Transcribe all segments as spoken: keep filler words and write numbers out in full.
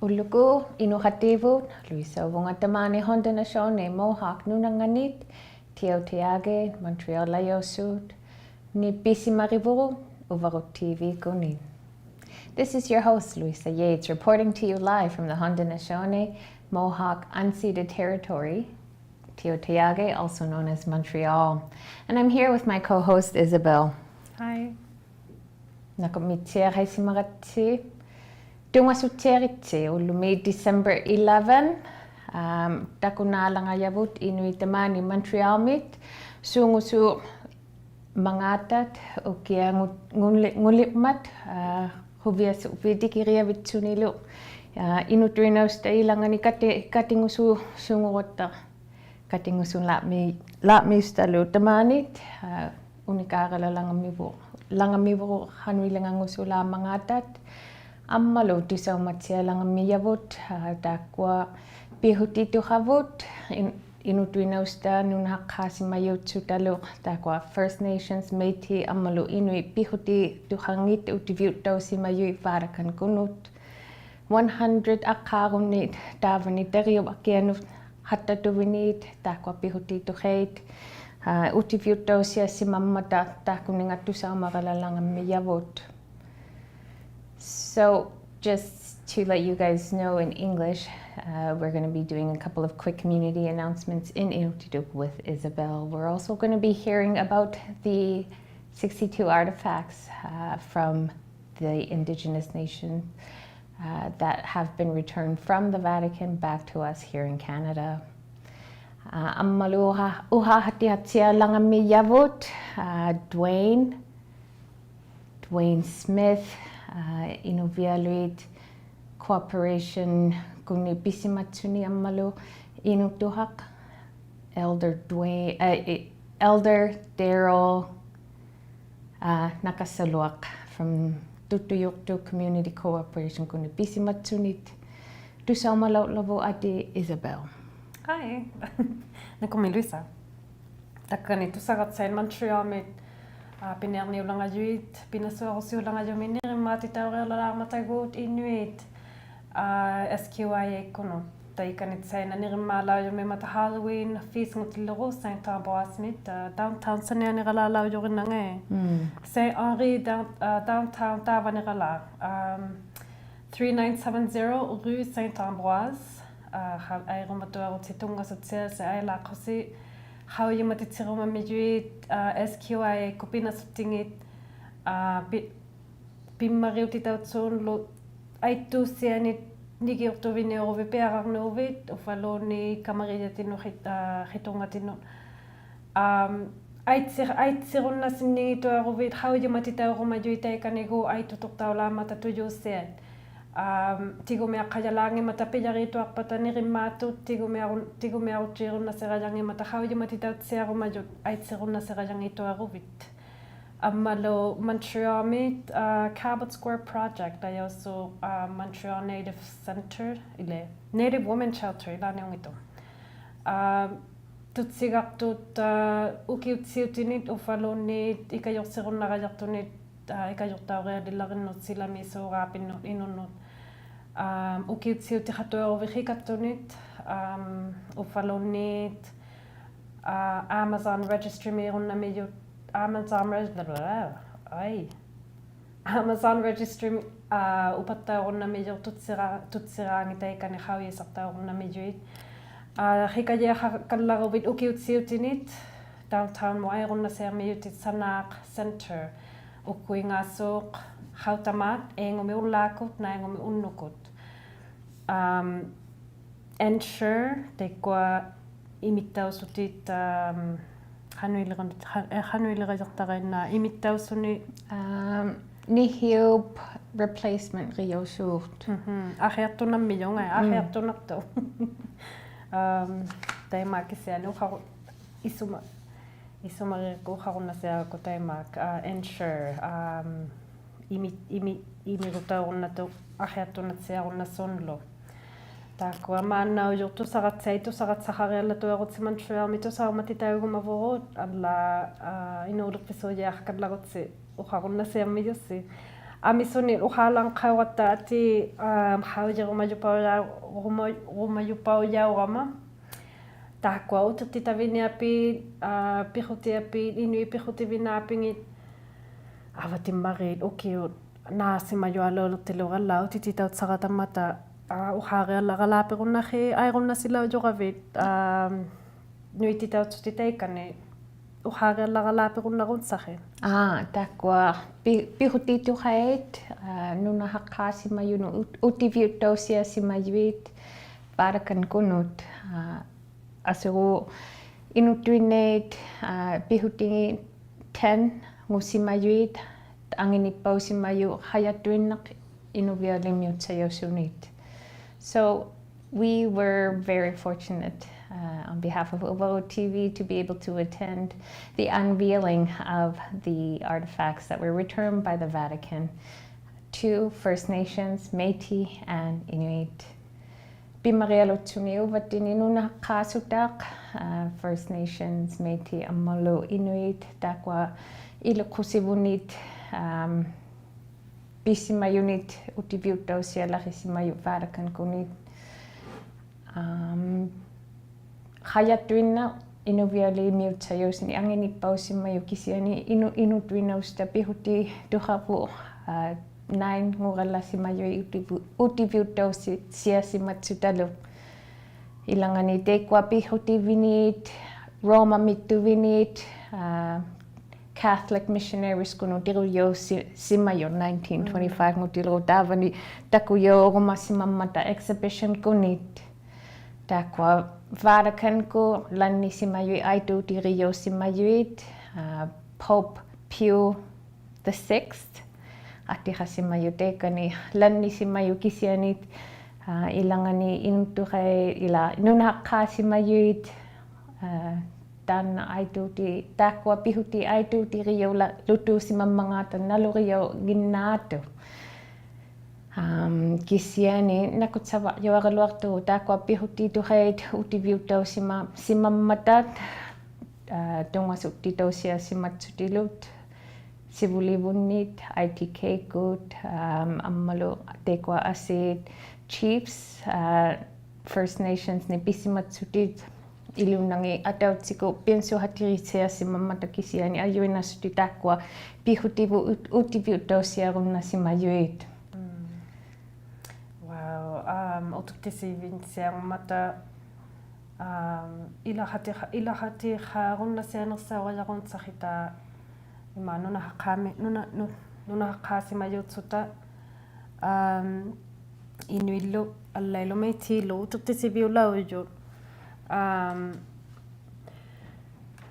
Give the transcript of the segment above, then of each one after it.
ᐅᓪᓗᒍ, ᐃᓄᖃᑎᕗᑦ, ᓗᐃᓴᐅᕗᖓ ᑕᒫᓂ Haudenosaunee Mohawk ᓄᓇᖓᓂᑦ, Tiohtià:ke, Montreal-ᐊᔪᓲᑦ, ᓂ ᐱᓯᒪᕆᕗᖅ ᐅᕙᕈᖅ T V-ᑯᓐᓂᑦ. This is your host, Louisa Yates, reporting to you live from the Haudenosaunee Mohawk Unceded Territory, Tiohtià:ke, also known as Montreal. And I'm here with my co-host, Isabel. Hi. ᓇᑯᕐᒦᑦᓯᐊᖅ ᕼᐊᐃᓯᒪᒐᑦᓯ. ᑐᙵᓱᑦᓯᐊᕆᑦᓯ ᐅᓪᓗᒥ December eleven. ᐊᒻ, ᑕᑯᓈᓚᖓᔭᕗᑦ ᐃᓄᐃᑦ ᑕᒫᓂ Montreal-ᒥᑦ ᓲᖑᓲᖅ ᒪᖔᑕᑦ ᐅᑭᐊᖑ-, ᖑᓪᓕ-, ᖑᓪᓕᕐᒪᑦ, ᐋ, ᖁᕕᐊᓱᕝᕕᒃ ᑎᑭᕆᐊᕕᑦᓱᓂᓗ, ᐋ, ᐃᓄᑐᐃᓐᓇᐅᓯᑕ ᐃᓚᖓᓂ ᑲᑎ-, ᑲᑎᖑᓲᖑᒐᑦᑕ. ᑲᑎᖑᓲᓛᕐᒥ-, ᓛᕐᒥᐅᓯᑕᓗ ᑕᒫᓂᑦ, ᐋ, ᐅᓂᑳᕋᓚᓚᖓᒻᒥᕗᖅ, ᓚᖓᒻᒥᕗᖅ ᖃᓄᐃᓕᖓᖑᓲᓛᒻᒪᖔᑕᑦ, ᐊᒻᒪᓗ ᑐᓴᐅᒪᑦᓯᐊᓚᖓᒻᒥᔭᕗᑦ, ᐋ, ᑖᒃᑯᐊ ᐱᕼᐅᑎᑐᖃᕗᑦ, ᐃᓐ-, ᐃᓄᑐᐃᓐᓇᐅᓯᑕ ᓄᓇᖃᖅᑳᓯᒪᔪᑦᓱᑕᓗ, ᑖᒃᑯᐊ First Nations, Métis, ᐊᒻᒪᓗ ᐃᓄᐃᑦ ᐱᕼᐅᑎᑐᖃᙱᑦ ᐅᑎᕕᐅᑦᑕᐅᓯᒪᔪᐃᑦ Vatican-ᑯᓐᓄᑦ. One hundred ᐊᖅᑳᕈᓐᓃᑦ ᑖᕙᓂ ᑕᕆᐅᑉ ᐊᑭᐊᓄᑦ ᖃᑦᑕᑐᕕᓃᑦ ᑖᒃᑯᐊ ᐱᕼᐅᑎᑐᖃᐃᑦ, ᐋ, ᐅᑎᕕᐅᑦᑕᐅᓯᐊᓯᒪᒻᒪᑕ ᑖᒃᑯᓂᖓ ᑐᓴᐅᒪᒐᓚᓚᖓᒻᒥᔭᕗᑦ. So, just to let you guys know in English, uh, we're gonna be doing a couple of quick community announcements in Inuktitut with Isabel. We're also gonna be hearing about the sixty-two artifacts, uh, from the indigenous nation, uh, that have been returned from the Vatican back to us here in Canada. Uh, ᐊᒻᒪᓗ ᐅᖃ-, ᐅᖃᖃᑎᐊᑦᓯᐊᓚᖓᒻᒥᔭᕗᑦ, uh, Dwayne, Dwayne Smith, uh, ᐃᓄᕕᐊᓗᐃᑦ cooperation-ᑯᓐᓂ ᐱᓯᒪᑦᓱᓂ ᐊᒻᒪᓗ ᐃᓄᑐᖃᖅ, Elder Dwayne, uh, Elder Daryl ᐋ, ᓇᑲᓴᓗᐊᖅ from ᑐᒃᑐᔪᖅᑐᖅ Community Cooperation-ᑯᓐᓂ ᐱᓯᒪᑦᓱᓂᑦ. ᑐᓴᐅᒪᓚᐅᓚᕗᑦ ᐊᑏ Isabel. Hi. ᓇᑯᕐᒦᒃ Louisa. ᑕᒡᒐᓂ ᑐᓴᒐᑦᓴᐃᑦ Montreal-ᒥᑦ, ᐋ, ᐱᓂᐊᕐᓂᐅᓚᖓᔪᐃᑦ, ᐱᓇᓱᐊᕈᓯᐅᓚᖓᔪᒥᒃ ᓂᕆᒻᒪᑎᑕᐅᕆᐊᓚᓚᕐᒪᑕᒎᖅ ᐃᓄᐃᑦ, ᐋ, S Q I A-ᑯᓐᓄᑦ. ᑕᐃᑲᓂᑦᓴᐃᓐᓇᖅ ᓂᕆᒻᒪᓚᐅᔪᒥᒻᒪᑕ Halloween ᕿᓱᖑᑎᓪᓗᒍ Saint Ambroise-ᒥᑦ, ᐋ, downtown-ᓴᓂᐊᓂᕋᓚᓚᐅᔪᕆᓇᖓᐃ. Mm. Saint Henri down-, ᐋ, downtown ᑖᕙᓂᕋᓛᒃ. Um, three nine seven zero rue Saint Ambroise. ᐋ, ᖃ-, ᐊᐃᕈᒪᑐᐊᕈᑦᓯ ᑐᙵᓱᑦᓯᐊᓕ ᐊᐃᓛᖅᑯᓯ. ᖃᐅᔨᒪᑎᑦᓯᕈᒪᒻᒥᔪᐃᑦ, ᐋ, S Q I A-ᑯᑦ ᐱᓇᓱᑦᑎᖏᑦ, ᐋ, ᐱ-, ᐱᒻᒪᕆᐅᑎᑕᐅᑦᓱᓄᓪᓗ ᐊᐃᑦᑑᑦᓯᐊᓂᒃ ᓂᒋᐅᖅᑐᕕᓂᐅᕈᕕᑦ ᐱᐊᕋᕐᓅᕕᑦ, ᐅᕝᕙᓘᓐᓃᑦ ᑲᒪᕆᔭᑎᓄᑦ ᕿ-, ᐋ, ᕿᑐᕐᖓᑎᓄᑦ. ᐊᒻ, ᐊᐃᑦᓯ-, ᐊᐃᑦᓯᕈᓐᓇᓯᓐᓂᖏᑐᐊᕈᕕᑦ, ᖃᐅᔨᒪᑎᑕᐅᕈᒪᔪᐃᑦ ᑕᐃᑲᓂᒎᖅ ᐊᐃᑦᑐᑐᖅᑕᐅᓛᒻᒪᑕ ᑐᔫᑦᓯᐊᑦ. ᐊᒻ, ᑎᒍᒥᐊᖅᑲᔭᓛᙱᒻᒪᑕ ᐱᔭᕇᑐᐊᖅᐸᑕ ᓂᕆᒻᒪᑐᑦ, ᑎᒍᒥᐊᕈ-, ᑎᒍᒥᐊᕈᑦᔫᕈᓐᓇᓯᕋᔭᙱᒻᒪᑕ ᖃᐅᔨᒪᑎᑕᐅᑦᓯᐊᕈᒪᔪᑦ ᐊᐃᑦᓯᕈᓐᓇᓯᕋᔭᙱᑐᐊᕈᕕᑦ. ᐊᒻᒪᓗ Montreal-ᒥᑦ, ᐋ, Cabot Square Project, ᑕᐃᔭᐅᓲᖅ, ᐋ, Montreal Native Center, ᐃᓕ, Native Women Shelter, ᐃᓛᓐᓂᐅᙱᑦᑐᖅ. ᐋ, ᑐᑦᓯᒐᖅᑐᑦ, ᐋ, ᐅᑭᐅᑦᓯᐅᑎᓂᑦ, ᐅᕝᕙᓘᓐᓃᑦ ᐃᑲᔪᖅᓯᕈᓐᓇᕋᔭᖅᑐᓂᑦ, ᐋ, ᐃᑲᔪᖅᑕᐅᕆᐊᓕᓚᕆᓐᓄᑦ ᓯᓚᒦᑦ ᓲᕌᐱᓐᓄᑦ ᐃᓄᓐᓄᑦ. ᐊᒻ, ᐅᑭᐅᑦᓯᐅᑎᖃᑐᐊᕈᕕᑦ ᕿᑲᒃᑐᓂᑦ, ᐊᒻ, ᐅᕝᕙᓘᓐᓃᑦ, ᐋ, Amazon Registry-ᒦᕈᓐᓇᒥᔪᑦ, Amazon Reg-, ᐊᐃ. Amazon Registry, ᐋ, ᐅᐸᑦᑕᐅᕈᓐᓇᒥᔪᖅ ᑐᑦᓯᕋ-, ᑐᑦᓯᕌᖏᑦ ᑕᐃᑲᓂ ᖃᐅᔨᓴᖅᑕᐅᕈᓐᓇᒥᔪᐃᑦ. ᐋ, ᕿᑲᔮᖃᕋᓪᓚᕈᕕᑦ ᐅᑭᐅᑦᓯᐅᑎᓂᑦ, downtown-ᒧᑦ ᐊᐃᕈᓐᓇᓯᐊᕐᒥᔪᑎᑦ Sanak Center, ᐅᒃᑯᐃᖓᓲᖅ ᖃᐅᑕᒫᑦ, ᐄᖑᒥᒃ ᐅᓪᓛᒃᑯᑦ, ᓇᐃᖑᒥᒃ ᐅᓐᓄᒃᑯᑦ. ᐊᒻ, Ensure, ᑕᐃᒃᑯᐊ ᐃᒥᑦᑕᐅᓱᑎᑦ, ᐊᒻ, ᖃᓄᐃᓕᕋ-, ᖃ-, ᐄ, ᖃᓄᐃᓕᕋᔭᖅᑕᕋᐃᓐᓇ ᐃᒥᑦᑕᐅᓱᓂ. ᐊᒻ, ᓂᕼᐃᐅᑉ replacement ᕿᐅᓲᖅ. ᒻᕼᒻ. ᐊᕿᐊᖅᑐᓐᓇᒻᒥᔪᖓ, ᒻᒻ. ᐊᕿᐊᖅᑐᓐᓇᖅᑐᖅ. ᐊᒻ, ᑕᐃᒪ ᑭᓯᐊᓂ ᐅᖃᕈ-, ᐃᓱᒪ-, ᐃᓱᒪᒋᒃᑯᑦ ᐅᖃᕈᓐᓇᓯᐊᕋᒃᑯ ᑕᐃᒪ, ᐋ, Ensure, ᐊᒻ, ᐃᒥ-, ᐃᒥ-, ᐃᒥᕈᑕᐅᕈᓐᓇᑐᖅ ᐊᕿᐊᖅᑐᓐᓇᑦᓯᐊᕈᓐᓇᓲᓐᓗ. ᑖᒃᑯᐊ ᒫᓐᓇᐅᔪᖅ ᑐᓴᒐᑦᓴᐃᑦ, ᑐᓴᒐᑦᓴᖃᕆᐊᓪᓚᑐᐊᕈᑦᓯ Montreal-ᒥ ᑐᓴᐅᒪᑎᑕᐅᒍᒪᕗᕈᑦ, ᐊᓪᓛᑦ, ᐋ, ᐃᓅᓕᖅᐱᓲᔮᖃᕋᓪᓚᕈᑦᓯ ᐅᖃᕈᓐᓇᓯᐊᕐᒥᔪᔅᓯ. ᐊᒥᓱᓂᒃ ᐅᖄᓚᖓᖃᐅᒐᑦᑕ ᐊᑏ, ᐊᒻ, ᖃᐅᔨᕈᒪᔪᐸᐅᔭ-, ᕈᒪ-, ᕈᒪᔪᐸᐅᔭᐅᒐᒪ. ᑖᒃᑯᐊ ᐅᑎᖅᑎᑕᕕᓂᐊᐲᑦ, ᐊ, ᐱᖁᑎᐊᐲᑦ, ᐃᓄᐃᑦ ᐱᖁᑎᕕᓈᐱᖏᑦ. ᐊᕙᑎᒻᒪᕇᑦ ᐅᑭᐅᑦ ᓈᓯᒪᔪᐊᓘᓕᖅᑎᓗᒐᓚ ᐅᑎᖅᑎᑕᐅᑦᓴᕋᑦᑕᒪᑕ, ᐊ, ᐅᖄᕆᐊᓪᓚᕋᓛᐱᕈᓐᓇᕿ ᐊᐃᕈᓐᓇᓯᓚᐅᔪᕋᕕᑦ, ᐊ, ᓄᐃᑎᑕᐅᑦᓱᑎᑦ ᑕᐃᑲᓂ ᐅᖄᕆᐊᓪᓚᕋᓛᐱᕈᓐᓇᕈᓐᓴᕿ. ᐋ, ᑖᒃᑯᐊ ᐱ-, ᐱᖁᑎᑐᖃᐃᑦ, ᐊ, ᓄᓇᖃᖅᑳᓯᒪᔪᓄᑦ ᐅᑦ-, ᐅᑎᕕᐅᑦᑕᐅᓯᐊᓯᒪᔪᐃᑦ Vatican-ᑯᓐᓄᑦ, ᐊ, ᐊᓱᒎᖅ ᐃᓄᑐᐃᓐᓇᐃᑦ, ᐊ, ᐱᖁᑎᖏᑦ ten-ᖑᓯᒪᔪᐃᑦ, ᐊᖏᓂᑉᐸᐅᓯᒪᔪᖅ ᖃᔭᑐᐃᓐᓇᖅ ᐃᓄᕕᐊᓕᒻᒥᐅᑦᓴᔭᐅᓱᓂᑦ. So we were very fortunate, uh, on behalf of Uvaro T V to be able to attend the unveiling of the artifacts that were returned by the Vatican to First Nations, Métis and Inuit. ᐱᒻᒪᕆᐊᓗᑦᓱᓂ ᐅᕙᑦᑎᓂᒃ ᓄᓇᖃᖅᑳᓱᑕᖅ, ᐊ, First Nations, Métis ᐊᒻᒪᓗ Inuit, ᑖᒃᑯᐊ ᐃᓗᖅᑯᓯᕗᓂᑦ, ᐊᒻ, ᐱᓯᒪᔪᓂᑦ ᐅᑎᕕᐅᑦᑕᐅᓯᐊᓚᕆᓯᒪᔪᑦ Vatican-ᑯᓐᓄᑦ. ᐊᒻ, ᖃᔭᑐᐃᓐᓇᖅ ᐃᓄᕕᐊᓕᒻᒥᐅᑦᓴᔭᐅᓱᓂᑦ ᐊᖏᓂᑉᐸᐅᓯᒪᔪᖅ ᑭᓯᐊᓂ ᐃᓄ-, ᐃᓄᑐᐃᓐᓇᐅᓯᑕ ᐱᖁᑎᑐᖃᕗᑦ, ᐊ, nine-ᖑᒐᓚᓯᒪᔪᐃᑦ ᐅᑎᕗ-, ᐅᑎᕕᐅᑦᑕᐅᓯᐊᓯᒪᑦᓱᑕᓗ. ᐃᓚᖓᓂ ᑕᐃᒃᑯᐊ ᐱᖁᑎᕕᓃᑦ, ᕈᒪᒦᑦᑐᕕᓃᑦ, ᐊ, Catholic Missionaries-ᑯᓐᓄᑦ ᑎᕈᔭᐅᓯ-, ᓯᒪᔪᖅ nineteen twenty-five-ᖑᑎᓪᓗᒍ ᑖᕙᓂ ᑕᑯᔭᐅᕈᒪᓯᒪᒻᒪᑕ exhibition-ᑯᓐᓃᑦ. ᑖᒃᑯᐊ Vatican-ᑯᑦ ᓚᓐᓂᓯᒪᔪᐃᑦ, ᐊᐃᑑᑎᕆᔭᐅᓯᒪᔪᐃᑦ, ᐊ, Pope Pius the sixth, ᐊᑎᖃᓯᒪᔪᖅ ᑕᐃᑲᓂ ᓚᓐᓂᓯᒪᔪᖅ ᑭᓯᐊᓂ, ᐊ, ᐃᓚᖓᓂ ᐃᓄᑐᖃᐃ ᐃᓛ ᓄᓇᖃᖅᑳᓯᒪᔪᐃᑦ, ᐊ, ᑖᓐᓇ ᐊᐃᑑᑎ, ᑖᒃᑯᐊ ᐱᖁᑎ ᐊᐃᑑᑎᕆᔭᐅᓚ-, ᓗᑑᓯᒪᒻᒪᖔᑕ ᓇᓗᕆᔭᐅᖏᓐᓈᑐᖅ. ᐊᒻ, ᑭᓯᐊᓂ ᓇᑯᑦᓴᕙᔪᐊᕋᓗᐊᖅᑐᖅ ᑖᒃᑯᐊ ᐱᖁᑎᑐᖃᐃᑦ ᐅᑎᕕᐅᑦᑕᐅᓯᒪ-, ᓯᒪᒻᒪᑕ, ᐊ, ᑐᙵᓱᒃᑎᑕᐅᓯᐊᓯᒪᑦᓱᑎᓗ, ᓯᕗᓕᕗᓐᓂᑦ, I T K-ᑯᑦ, ᐊᒻ, ᐊᒻᒪᓗ ᑕᐃᒃᑯᐊ ᐊᓰᑦ chiefs, ᐊ, First Nations-ᓂᒃ ᐱᓯᒪᑦᓱᑎᒃ ᐃᓘᓐᓇᖏᑦ ᐊᑕᐅᑦᓯᒍᑦ ᐱᐊᓐᓱᖃᑎᕆᑦᓯᐊᓯᒪᒻᒪᑕ ᑭᓯᐊᓂ ᐊᔪᐃᓐᓇᓱᑎᒃ ᑖᒃᑯᐊ ᐱᖁᑎᕗᑦ ᐅᑦ-, ᐅᑎᕕᐅᑦᑕᐅᓯᐊᕈᓐᓇᓯᒪᔪᐃᑦ. Mm. Wow, um, ᐅᑐᒃᑎᓰᕕᓐᓯᐊᕈᒪᑕ, um, ᐃᓚᖃᑎᖃ-, ᐃᓚᖃᑎᖃᕈᓐᓇᓯᐊᓂᖅᓴᐅᒐᔭᕈᓐᓴᕿᑕ ᐃᒫ ᓄᓇᖃᖅᑳᒥ-, ᓄᓇ-, ᓄ-, ᓄᓇᖃᖅᑳᓯᒪᔪᑦᓱᑕ, um, ᐃᓄᐃᓪᓗ, ᐊᓪᓚᐃᓪᓗ ᒪᐃᑦᓰᓪᓗ, ᐅᑐᒃᑎᓰᕕᐅᓚᐅᔪᑦ. ᐊᒻ,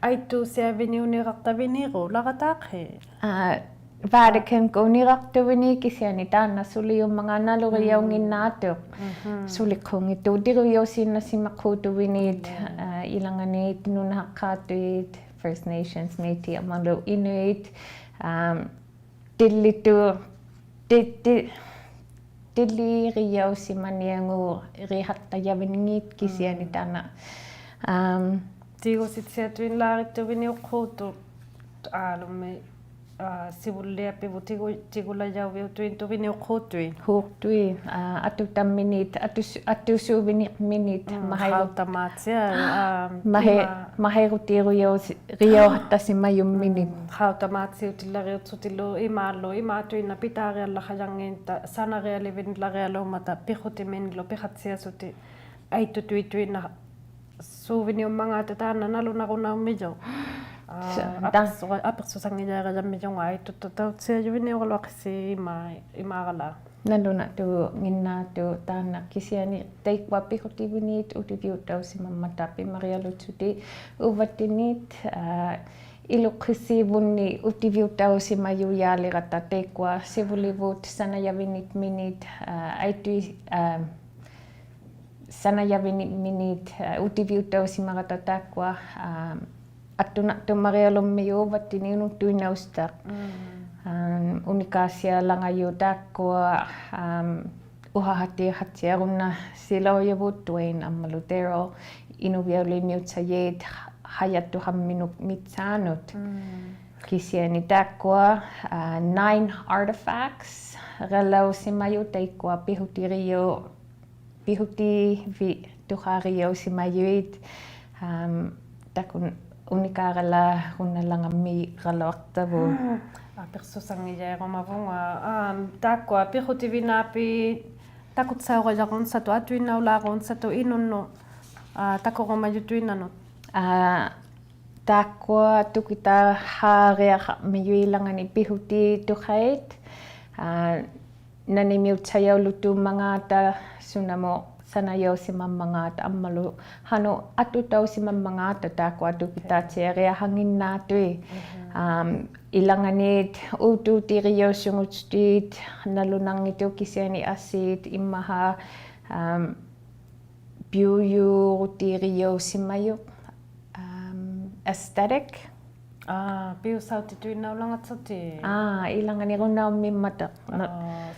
ᐊᐃᑦᑑᓯᐊᕕᓂᐅᓂᕋᖅᑕᕕᓂᕈ, ᓚᖃᑖᖅᑭ? ᐊ, Vatican-ᑯᑦ ᓂᕋᖅᑐᕕᓃᑦ ᑭᓯᐊᓂ ᑖᓐᓇ ᓱᓕᔪᒻᒪᖔᑦ ᓇᓗᕆᔭᐅᖏᓐᓈᑐᖅ. Mm. Mm-hmm. ᓱᓕᖅᑰᖏᑦᑐᑦ ᑎᕆᐅᔪᓯᓐᓇᓯᒪᖅᑰᑐᕕᓃᑦ, mm, ᐊ, ᐃᓚᖓᓃᑦ ᓄᓇᖃᖅᑳᑐᐃᑦ, First Nations, Métis ᐊᒻᒪᓗ Inuit, ᐊᒻ, ᑎᓪᓕᑐ-, ᑎ-, ᑎ-, ᑎᓕᕆᔭᐅᓯᒪᓂᐊᖑᕆᖃᑦᑕᔭᕕᖏᑦ ᑭᓯᐊᓂ, mm, ᑖᓐᓇ. ᐊᒻ, ᑎᒍᓯᑦᓯᐊᑐᐃᓐᓛᕆᑦᑐᕕᓂᐅᖅᑰᑐᑦ ᐋᓗᒻᒥ, ᐊ, ᓯᕗᓪᓕᐊᐱᕗᑦ ᑎᒍ-, ᑎᒍᓚᔭᐅᕕᐅᑐᐃᑦᑐᕕᓂᐅᖅᑰᑐᐃᑦ. ᖁᖅᑐᐃᑦ, ᐊ, ᐊᑐᑕᒻᒥᓃᑦ, ᐊᑐᓱ-, ᐊᑐᓲᕕᓂᕐᒥᓃᑦ, mm, ᒪᕼᐊᐃᒍ-, ᖃᐅᑕᒫᑦᓯᐊᖅ, ᐊ, ᒪᕼᐊᐃ-, ᐃᒫ-, ᒪᕼᐊᐃᒍᑎᕈᔭᐅᓯ-, ᕆᔭᐅᖃᑦᑕᓯᒪᔪᒻᒥᓂᒃ. Mm, ᖃᐅᑕᒫᑦᓯᐅᑎᓪᓚᕆᐅᑦᓱᑎᓪᓗ ᐃᒫᓪᓗ, ᐃᒫᑐᐃᓐᓇᖅ ᐱᑖᕆᐊᓪᓚᖃᔭᙱᑦᑕ, ᓴᓇᕆᐊᓕᕕᓐᓚᕆᐊᓘᒻᒪᑕ, ᐱᖁᑎᒥᓂᓪᓗ ᐱᖃᑦᓯᐊᓱᑎᒃ, ᐊᐃᑦᑐᑐᐃᑐᐃᓐᓇᖅ ᓲᕕᓂᐅᒻᒪᖔᑕ ᑖᓐᓇ ᓇᓗᓇᕈᓇᐅᒻᒥᔪᖅ. ᐊ, ᓴ-, ᑕ- ᐊᐱᖅᓱ-, ᐊᐱᖅᓱᓴᙱᔭᕋᔭᒻᒥᔪᖓ ᐊᐃᑦᑐᑐᑕᐅᑦᓯᐊᔪᕕᓂᐅᒐᓗᐊᖅᑭᓯ ᐃᒫ-, ᐃᒫᕋᓛᖅ. ᓇᓗᓇᑐᖏᓐᓈᑐᑦ ᑖᓐᓇ ᑭᓯᐊᓂ ᑕᐃᒃᑯᐊ ᐱᖁᑎᕕᓃᑦ ᐅᑎᕕᐅᑦᑕᐅᓯᒪᒻᒪᑕ ᐱᒻᒪᕆᐊᓗᑦᓱᑎᒃ ᐅᕙᑦᑎᓐᓂᑦ, ᐊ, ᐃᓗᖅᑭᓰᕗᓐᓂᒃ ᐅᑎᕕᐅᑦᑕᐅᓯᒪᔪᔮᓕᕋᑕ ᑕᐃᒃᑯᐊ ᓯᕗᓕᕗᑦ ᓴᓇᔭᕕᓂᕐᒥᓃᑦ, ᐊ, ᐊᐃᑦᑐᐃ-, ᐊ, ᓴᓇᔭᕕᓂᕐᒥᓃᑦ, ᐊ, ᐅᑎᕕᐅᑦᑕᐅᓯᒪᕋᑕ ᑖᒃᑯᐊ, ᐊ, ᐊᑐᓇᖅᑐᒻᒪᕆᐊᓗᒻᒥᔪᖅ ᐅᕙᑦᑎᓐᓂᒃ ᐃᓄᒃᑐᐃᓐᓇᐅᓯᑕᖅ. Mm. ᐊᒻ, ᐅᓂᑳᓯᐊᓚᖓᔪᖅ ᑖᒃᑯᐊ, ᐊᒻ, ᐅᖃᖃᑎᖃᑦᓯᐊᕈᓐᓇᓯᓚᐅᔪᕗᑦ Duane ᐊᒻᒪᓗ Daryl, ᐃᓄᕕᐊᓕᒻᒥᐅᑦᓴᔩᑦ ᖃ-, ᖃᔭᑦᑐᖃᒻᒥᓄᑦ ᒥᑦᓵᓄᑦ. Mm. Kisiani taakkua, aa, nine artifacts-ralausimajuq taikkua pihutiriju-, pihutivituqarijausimajuit, am, takujunik unikaraluarnalangamigaluaqtavut. Aa, piqsusangijairumavunga, am, taakkua pihutivinapit takutsaugajarunsatut, atuinnaularunsatut inunnut, aa, takurumajutuinnanut. Aa, taakkua tukitahaariaqamijuit ilangani pihutituqait, aa, nanimiuttajaulutumangaata, sunamut sanajausimammangaata, ammalu hanut atutausimammangaata, taakkua tukitaatiariaqanginnatut. Mhm. Am, ilanganit uutuutirijausungutit, nalunanngitut kisiani asit, immaqa, am, piujurutirijausimajuq, am, aesthetic. Aa, piusautituinnaulangatsutit. Aa, ilanganit runaumimmata. Aa,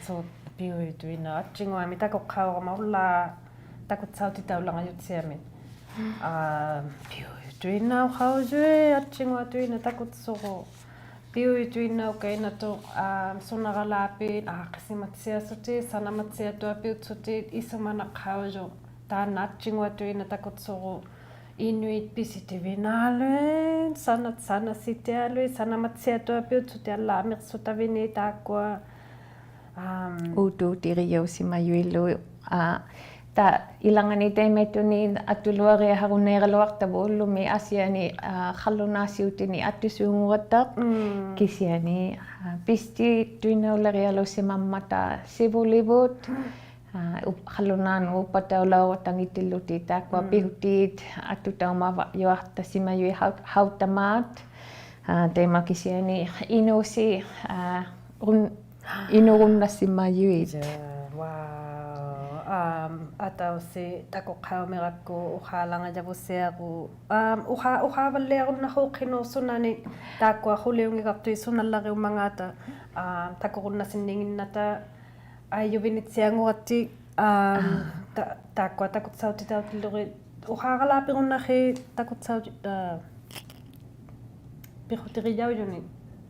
so piujituinnau. Attinguamik takuqqaurama ullaaq takutsautitaulangajuttiami. Aa, piujituinnauqaujuit, attinguatuinnaq takutsuruq. Piujituinnaukainatut, aa, sunaralaapit, aa, qisimatsiasutit, sanamatsiatuapiutsutit, isumanaqaujuq. Taanna attinguatuinnaq takutsuruq. Inuit pisitivinaaluit, sanat-, sanasitialuit, sanamatsiatuapiutsutit, allaat miqsutavinit taakkua, am, uutuutirijausimajuillu, aa, ta-, ilanganit taimaittunit atuluariaqarunnairaluaqtavut ullumi asiani, aa, qallunaasiutinit atusuungugataq, mm, kisiani, aa, pisitituinnaularialusimammata sivulivut, aa, up-, qallunaanut uppataulaugatangitillutit taakkua, mm, pihutit atutaumavajuaqtasimajuit hau-, hautamaat. Aa, taima kisiani inuusi, aa, run-, inurunnasimajut. Yeah, wow. Am, atausi takuqqaumirakku uqaalangajavusiaruk. Am, uqaa-, uqaavalliarunnaqhuuq qinuuq sunani taakkua quliunngigaqtut sunallariummangaata. Am, takurunnasinninginnata aijuvinitsiangurattik, am, aa, ta-, taakkua takutsautitautillurit, uqaaralaapirunnaqhit takutsauti-, aa, pihutirijaujunit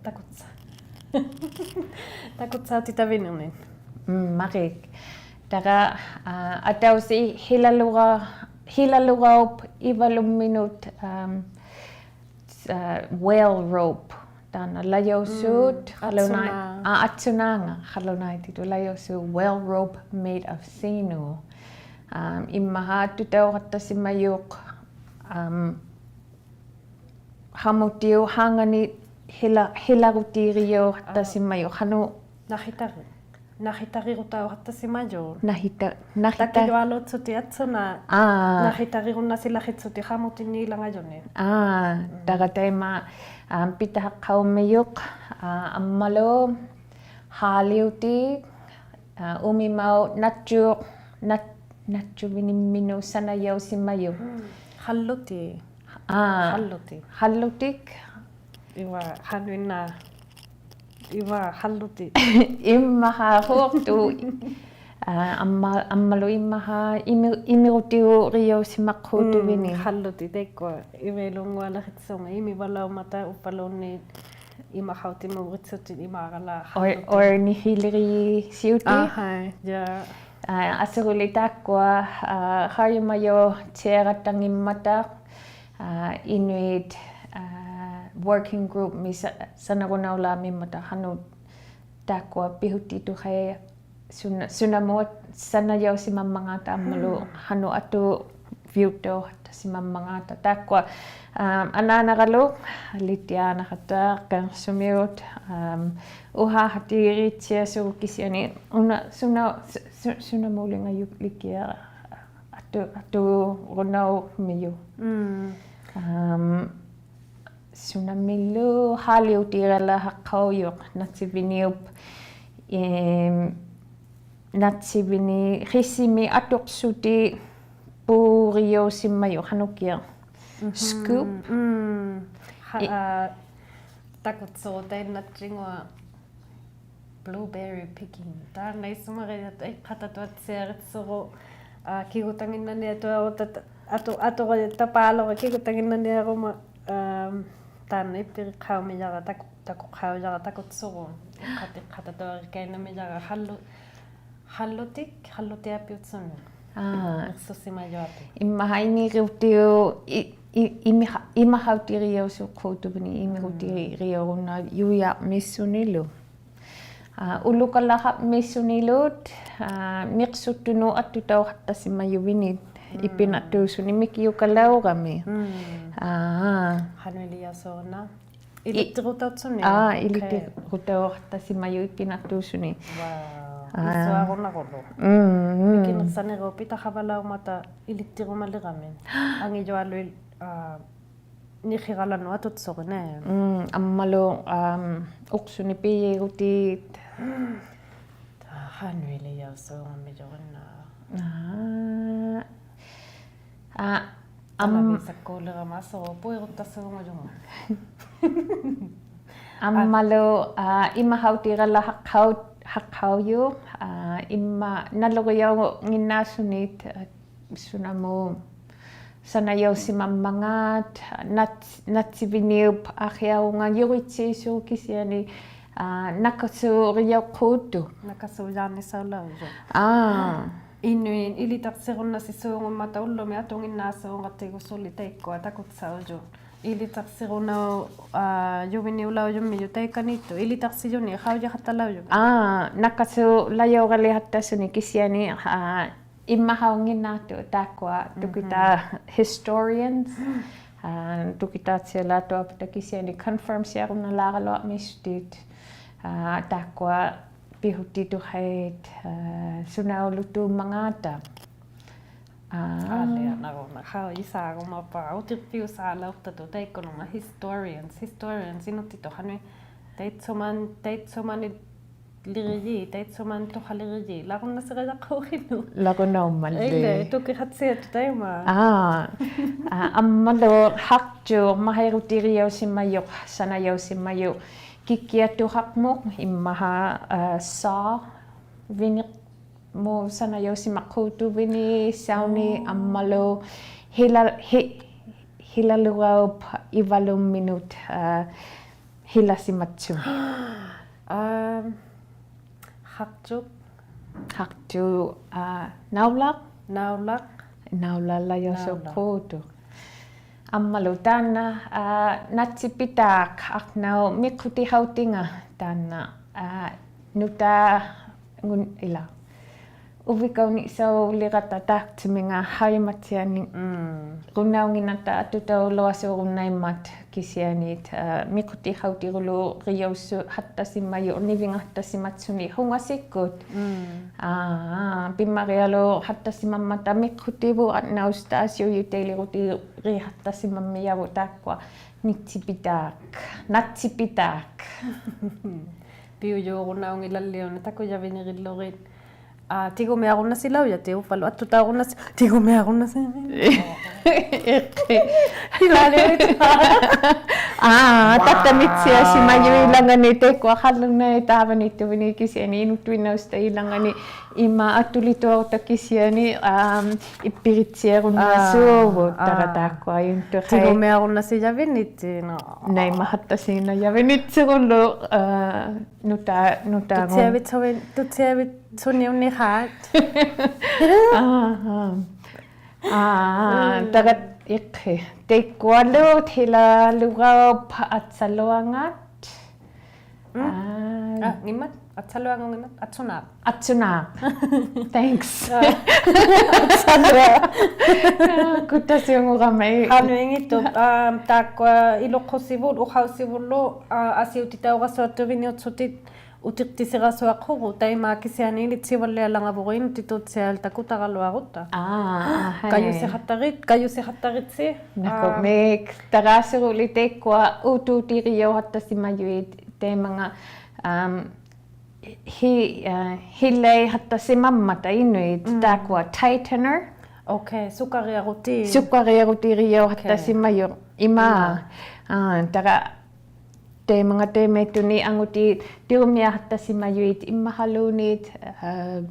takutsa-, takutsautitavinirnit. Mm, marik. Tara, aa, atausi hilalura-, hilaluraup ivalumminut, am, aa, whale rope. Taanna lajausuut, mm, qalunai-, atsunaa-, aa, atsunaanga, qalunaititut lajausuut, whale rope made of sinu. Am, immaqa atutauqattasimajuq, am, qamutiup hangani hila-, hilarutirijauqattasimajuq, aa, qanuq. Naqitari. Naqitarirutauqattasimajuq. Naqita-, naqita-, takijualuutsutit atsunaat. Aa. Naqitarirunnasilakhitsutit qamutiniilangajunit. Aa, mm, tara taima, am, pitahaqqaumijuq, aa, ammalu haaliutik, aa, umimauq nattu-, nat-, nattuvinimminut sanajausimajuq. Mm. Qallutik. Aa, qallutik. Qallutik. Iva, qanuinnaq. Iva, qallutik. Immaqa huuqtut. Aa, amma-, ammalu immaqa imi-, imirutigurijusimaqqhuutuvinit. Mm, qallutik, taikkua. Ivailunngualakhitsunga, imivalaumata, uppaluunniit, imaqautimuuritsutit, imaaralaaq, or, qallutik. Or nihiliriisiutit. Aa, hai, yeah. Aa, asuruli taakkua, aa, qajumajutsiaqatanngimmata, aa, Inuit, aa, working group-mi sa-, sanarunaulaammimmata qanuq taakkua pihutituqait suna-, sunamut sanajausimammangaata ammalu, mm, qanuq atuviutauqattasimammangaata. Taakkua, am, anaanaralu, Litiaanaqattaq, Kansumiut, am, uqaqatigitsiasuuq kisiani, una, suna, su-, su-, sunamuulingajulikiaq atu-, aturunaummijuq. Mm. Am, sunammilu haaliutiralahaqqaujuq natsiviniup, im, natsivini qisimi atuqsuti puurijausimajuq qanukiaq. Mhm. Scoop. Mm. Ha-, i- aa, takutsuuq tainnattinguaq. Blueberry picking. Taanna isumaqijat, ai, qatatuatsiaritsuruq, aa, kigutanginnaniatuarutta, atu-, atuqajuttapaaluruq kigutanginnaniaruma, am, ᑖᓐᓇ ᐃᑉᐱᕆᖅᑲᐅᒥᔭᕋ ᑕᑯ-, ᑕᑯᖅᑲᐅᔭᕋ ᑕᑯᑦᓱᒍ. ᐃᖅᑲᑦ, ᐃᖅᑲᑕᑐᐊᕆᑲᐃᓐᓇᒥᔭᕋ ᖃᓪᓗ-, ᖃᓪᓗᑎᒃ, ᖃᓪᓗᑎᐊᐱᐅᑦᓱᓂ. ᐋ. ᒥᖅᓱᓯᒪᔪᐊᐱᒃ. ᐃᒻᒪᖃᐃ ᐃᒥᕈᑎᐅ-, ᐃ-, ᐃ-, ᐃᒥᖃ-, ᐃᒪᖃᐅᑎᕆᔭᐅᓲᖅᑰᑐᕕᓂ, ᐃᒥᕈᑎᕆᔭᐅᕈᓐᓇᔪᔭᕐᒥᔅᓱᓂᓗ. ᐋ, ᐅᓗᑲᓪᓚᖃᕐᒥᔅᓱᓂᓗ, ᐋ, ᒥᖅᓱᑦᑐᓄᑦ ᐊᑦᑐᑕᐅᖃᑦᑕᓯᒪᔪᕕᓂ, ᒻᒻ. ᐃᐱᓇᖅᑑᓱᓂ ᒥᑭᔪᑲᓚᐅᕋᒥ. ᒻᒻ. ᐋ. ᖃᓄᐃᓕᔭᓲᕐᓇ. ᐃ-, ᐃᓕᑦᑎᕈᑕᐅᑦᓱᓂ. ᐋ, okay. ᐃᓕᑦᑎᕈᑕᐅᖃᑦᑕᓯᒪᔪᑦ ᐃᐱᓇᖅᑑᓱᓂ. Wow. ᐋ. ᐃᓱᐊᕈᓇᕈᓗ. ᒻᒻ, ᒻᒻ. ᒥᑭᓂᖅᓴᓂᕈ ᐱᑕᖃᕙᓚᐅᕐᒪᑕ ᐃᓕᑦᑎᕈᒪᓕᕋᒥ. ᐊᖏᔪᐊᓗᐃᑦ, ᐋ, ᓂᕿᕋᓚᓄᑦ ᐊᑐᑦᓱᕆᓂ. ᒻᒻ, ᐊᒻᒪᓗ, ᐋᒻ, ᐅᖅᓱᓂ ᐱᔨᒍᑎᑦ. ᑕ ᖃᓄᐃᓕᔭᐅᓲᖑᒻᒥᔪᕆᓐᓇ. ᐋ. ᐋ, ᐊᒻ-, ᐊᒪᕕᓴᒃᑰᓕᕋᒪ ᓱᕈ ᐳᐃᕈᑦᑕᓲᖑᔪᖓ. ᐊᒻᒪᓗ, ᐋ, ᐃᒪᖃᐅᑎᒐᓚᖃᖅᑲᐅ-, ᖃᖅᑲᐅᔪᖅ, ᐋ, ᐃᒻᒪ ᓇᓗᕆᔭᐅᖏᓐᓈᓱᓂᑦ, ᐋ, ᓱᓇᒧ ᓴᓇᔭᐅᓯᒪᒻᒪᖔᑦ, ᓇᑦ-, ᓇᑦᓯᕕᓂᐅᑉ ᐊᕿᐊᕈᖓ ᔪᕆᑦᓯᓲᖅ ᑭᓯᐊᓂ, ᐋ, ᓇᑲᓲᕆᔭᐅᖅᑰᖅᑐᖅ. ᓇᑲᓲᔮᕐᓂᓴᐅᓚᐅᔪᖅ. ᐋ. ᐃᓄᐃᑦ ᐃᓕᑕᖅᓯᕈᓐᓇᓯᓲᖑᒻᒪᑕ ᐅᓪᓗᒥ ᐊᑐᙱᓐᓈᓲᖑᖓᑎᒍ ᓱᓕ ᑕᐃᒃᑯᐊ ᑕᑯᑦᓴᐅᔪᑦ. ᐃᓕᑕᖅᓯᕈᓇᐅ-, ᐋ, ᔪᕕᓂᐅᓚᐅᔪᒻᒥᔪᖅ ᑕᐃᑲᓃᑦᑐᖅ. ᐃᓕᑕᖅᓯᔪᓂ ᖃᐅᔨᖃᑦᑕᓚᐅᔪᒃ. ᐋ, ᓇᑲᓲᓚᔭᐅᒐᓕᖃᑦᑕᓱᓂ ᑭᓯᐊᓂ, ᐋ, ᐃᒻᒪᖃᐅᙱᓐᓈᑦᑐᖅ ᑖᒃᑯᐊ ᑐᑭᑖ ᒻᕼᒻ. Historians, ᐋ, ᑐᑭᑖᑦᓯᐊᓛᑐᐊᐱᑕ ᑭᓯᐊᓂ confirm-ᓯᐊᕈᓐᓇᓛᕋᓗᐊᕐᒥᓱᑎᑦ, ᐋ, ᑖᒃᑯᐊ ᐱᕼᐅᑎᑐᖃᐃᑦ, ᐋ, ᓱᓇᐅᓗᑑᒻᒪᖔᑕ. ᐋ. ᐋᓕᐊᓇᕈᓐᓇ, ᖃᐅᔨᓵᕈᒪᖅᐸᕋ, ᐅᑎᕐᕕᐅᓵᓚᐅᖅᑕᑐᑦ ᑕᐃᒃᑯᓄᖓ historians, historians, ᐃᓄᑦᑎᑐᑦ ᖃᓄᐃ, ᑕᐃᑦᓱᒪᓐ-, ᑕᐃᑦᓱᒪᓂᓕᕆᔩᑦ, ᑕᐃᑦᓱᒪᓂᑐᖃᓕᕆᔩᑦ, ᓚᒍᓐᓇᓯᕆᔭᖅᑰᕿᓄᑦ. ᓚᒍᓐᓇᐅᒻᒪᓪᓕ. ᐃᓛ, ᑐᑭᖃᑦᓯᐊᑦᑐᖅ ᑕᐃᒪ. ᐋ, ᐋ, ᐊᒻᒪᓗ ᖃᖅᑐᖅ, ᒪᕼᐊᐃᕈᑎᒋᔭᐅᓯᒪᔪᖅ, ᓴᓇᔭᐅᓯᒪᔪᖅ, ᑭᑭᐊᑐᖃᕐᒧᖅ, ᐃᒻᒪᖄ, ᐋ, ᓴᐅᕕᓂᖅ ᒧᑦ ᓴᓇᔭᐅᓯᒪᖅᑰᑐᕕᓂ, ᓴᐅᓂ, ᐆ. ᐊᒻᒪᓗ ᓯᓚ-, ᓯ-, ᓯᓚᓗᒐᐅᑉ ᐃᕙᓗᒻᒥᓄᑦ, ᐋ, ᓯᓚᓯᒪᑦᓱᒻ. ᐋᒻ, ᖃᖅᑐᖅ. ᖃᖅᑐᖅ, ᐋ, ᓇᐅᓚᖅ. ᓇᐅᓚᖅ. ᓇᐅᓚᓚᔭᐅᓲᖅᑰᖅᑐᖅ. ᓇᐅᓚᖅ. ᐊᒻᒪᓗ ᑖᓐᓇ, ᐋ, ᓇᑦᓯᐱᑖᖅ ᐊᕐᓇᐅᑉ ᒥᖅᑯᑎᖃᐅᑎᖓ ᑖᓐᓇ, ᐋ, ᓄᑖᖑᓐ ᐃᓛ. ᐅᕕᑲᐅᓂᖅᓴᐅᓕᕋᑕ ᑖᑦᓱᒥᖓ ᖃᐅᔨᒪᑦᓯᐊᓂ. ᒻᒻ. ᕈᓐᓇᐅᙱᓐᓇᑕ ᐊᑐᑕᐅᓗᐊᓲᕈᓐᓇᐃᒻᒪᑦ ᑭᓯᐊᓂ, ᐋ, ᒥᖅᑯᑎᖃᐅᑎᕈᓗᕆᔭᐅᓲᖃᑦᑕᓯᒪᔪᖅ ᓂᕕᖓᖃᑦᑕᓯᒪᑦᓱᓂ ᓱᖓᓯᒃᑯᑦ. ᒻᒻ. ᐋ, ᐱᒻᒪᕆᐊᓗᖃᑦᑕᓯᒪᒻᒪᑕ ᒥᖅᑯᑎᕗᑦ ᐊᕐᓇᐅᑉ ᑖ ᓯᐅᔪᑦ ᑕᐃᓕᕈᑎᒋᖃᑦᑕᓯᒪᒻᒥᔭᕗᑦ ᑖᒃᑯᐊ ᓇᑦᓯᐱᑖᖅ. ᓇᑦᓯᐱᑖᖅ. ᐱᐅᔫᕈᓐᓇᐅᙱᓚᓕᐅᓂ ᑕᑯᔭᕕᓂᕆᓪᓗᕆᑦ. ᐋ, ᑎᒍᒥᐊᕈᓐᓇᓯᓚᐅᔭᑎᑦ ᐅᕝᕙᓗ ᐊᑦᑐᑕᐅᕈᓐᓇᓯ-, ᑎᒍᒥᐊᕈᓐᓇᓯ-, ᐃᕿ. ᐃᓛᓕᐅᕆᑦ. ᐋ, wow. ᑕᑕᒥᑦᓯᐊᓯᒪᔪᑦ ᐃᓚᖓᓂ ᑕᐃᒃᑯᐊ ᖃᓪᓗᓇᐃᑦ ᑖᕙᓃᑦᑐᕕᓂ ᑭᓯᐊᓂ ᐃᓄᑐᐃᓐᓇᐅᓯᑕ ᐃᓚᖓᓂ ᐃᒫᒃ ᐊᑐᓕᑐᐊᕈᑦᑕ ᑭᓯᐊᓂ, ᐋᒻ, ᐃᑉᐱᕆᑦᓯᐊᕈᓐᓇᓲᕗᑦ ᐋ, ᐋ. ᑕᕋᑖᒃᑯᐊ ᐃᓄᑐᖃᐃ. ᑎᒍᒥᐊᕈᓐᓇᓯᔭᕕᓂᑦᑎᓐᓄ. ᓇᐃᒪᖃᑦᑕᓯᓇᔭᕕᓂᑦᓱᒍᓗ, ᐋ, ᓄᑖ-, ᓄᑖᖑ-. ᑐᑦᓯᐊᕕᑦᓱᓂ-, ᑐᑦᓯᐊᕕᑦᓱᓂᐅᓂᖃᑦ. ᐋ, ᐋ. ᐋ, ᒻᒻ. ᑕᒐᑦ ᐃᕿ. ᑕᐃᒃᑯᐊᓗ ᑎᓚᓗᒐᐅᑉ ᐊᑦᓴᓗᐊᖓᑦ. ᒻᒻ. ᐋ. ᐋ, ᖏᒻᒪᑦ? ᐊᑦᓴᓗᐊᖑ ᖏᒻᒪᑦ? ᐊᑦᓱᓈᖅ. Thanks. ᐋ. ᐊᑦᓴᓗᐊᖅ. ᐋ, ᑯᑕᓯᐅᖑᒐᒪ. ᖃᓄᐃᙱᑦᑐᖅ, ᐋ, ᑖᒃᑯᐊ ᐃᓗᖅᑯᓯᕗᑦ, ᐅᖃᐅᓯᕗᓪᓗ, ᐋ, ᐊᓯᐅᑎᑕᐅᒐᓱᐊᑦᑐᕕᓂᐅᑦᓱᑎᒃ, ᐅᑎᖅᑎᓯᒐᓱᐊᖅᑯᕗᖅ, ᑕᐃᒪ ᑭᓯᐊᓂ ᐃᓕᑦᓯᕙᓪᓕᐊᓚᖓᕗᖅ ᐃᓄᑦᑎᑐᑦᓯᐊᓪᓚᑕ ᑯᑕᒐᓗᐊᕈᑦᑕ. ᐋ, ᐊᕼᐊᐃ. ᑲᔪᓯᖃᑦᑕᕆᑦ-, ᑲᔪᓯᖃᑦᑕᕆᑦᓯ. ᓇᑯᕐᒦᒃ, ᐋ. ᑕᒐ ᐊᓯᕈᓕ ᑕᐃᒃᑯᐊ ᐆᑑᑎᒋᔭᐅᖃᑦᑕᓯᒪᔪᐃᑦ ᑕᐃᒪᙵᑦ, ᐊᒻ, ᓯ-, ᐋ, ᓯᓚᐃᖃᑦᑕᓯᒪᒻᒪᑕ ᐃᓄᐃᑦ, ᒻᒻ. ᑖᒃᑯᐊ tightener. Okay, ᓱᑲᕆᐊᕈᑎ. ᓱᑲᕆᐊᕈᑎᒋᔭᐅᖃᑦᑕᓯᒪᔪᖅ. Okay. ᐃᒫ. ᐃᒫ. ᐋ, ᑕᒐ ᑕᐃᒪᙵᑦ ᑕᐃᒪᐃᑦᑐᓂᒃ ᐊᖑᑎᑦ ᑎᒍᒥᐊᖃᑦᑕᓯᒪᔪᐃᑦ ᐃᒻᒪᖃᓘᓐᓃᑦ, ᐋ,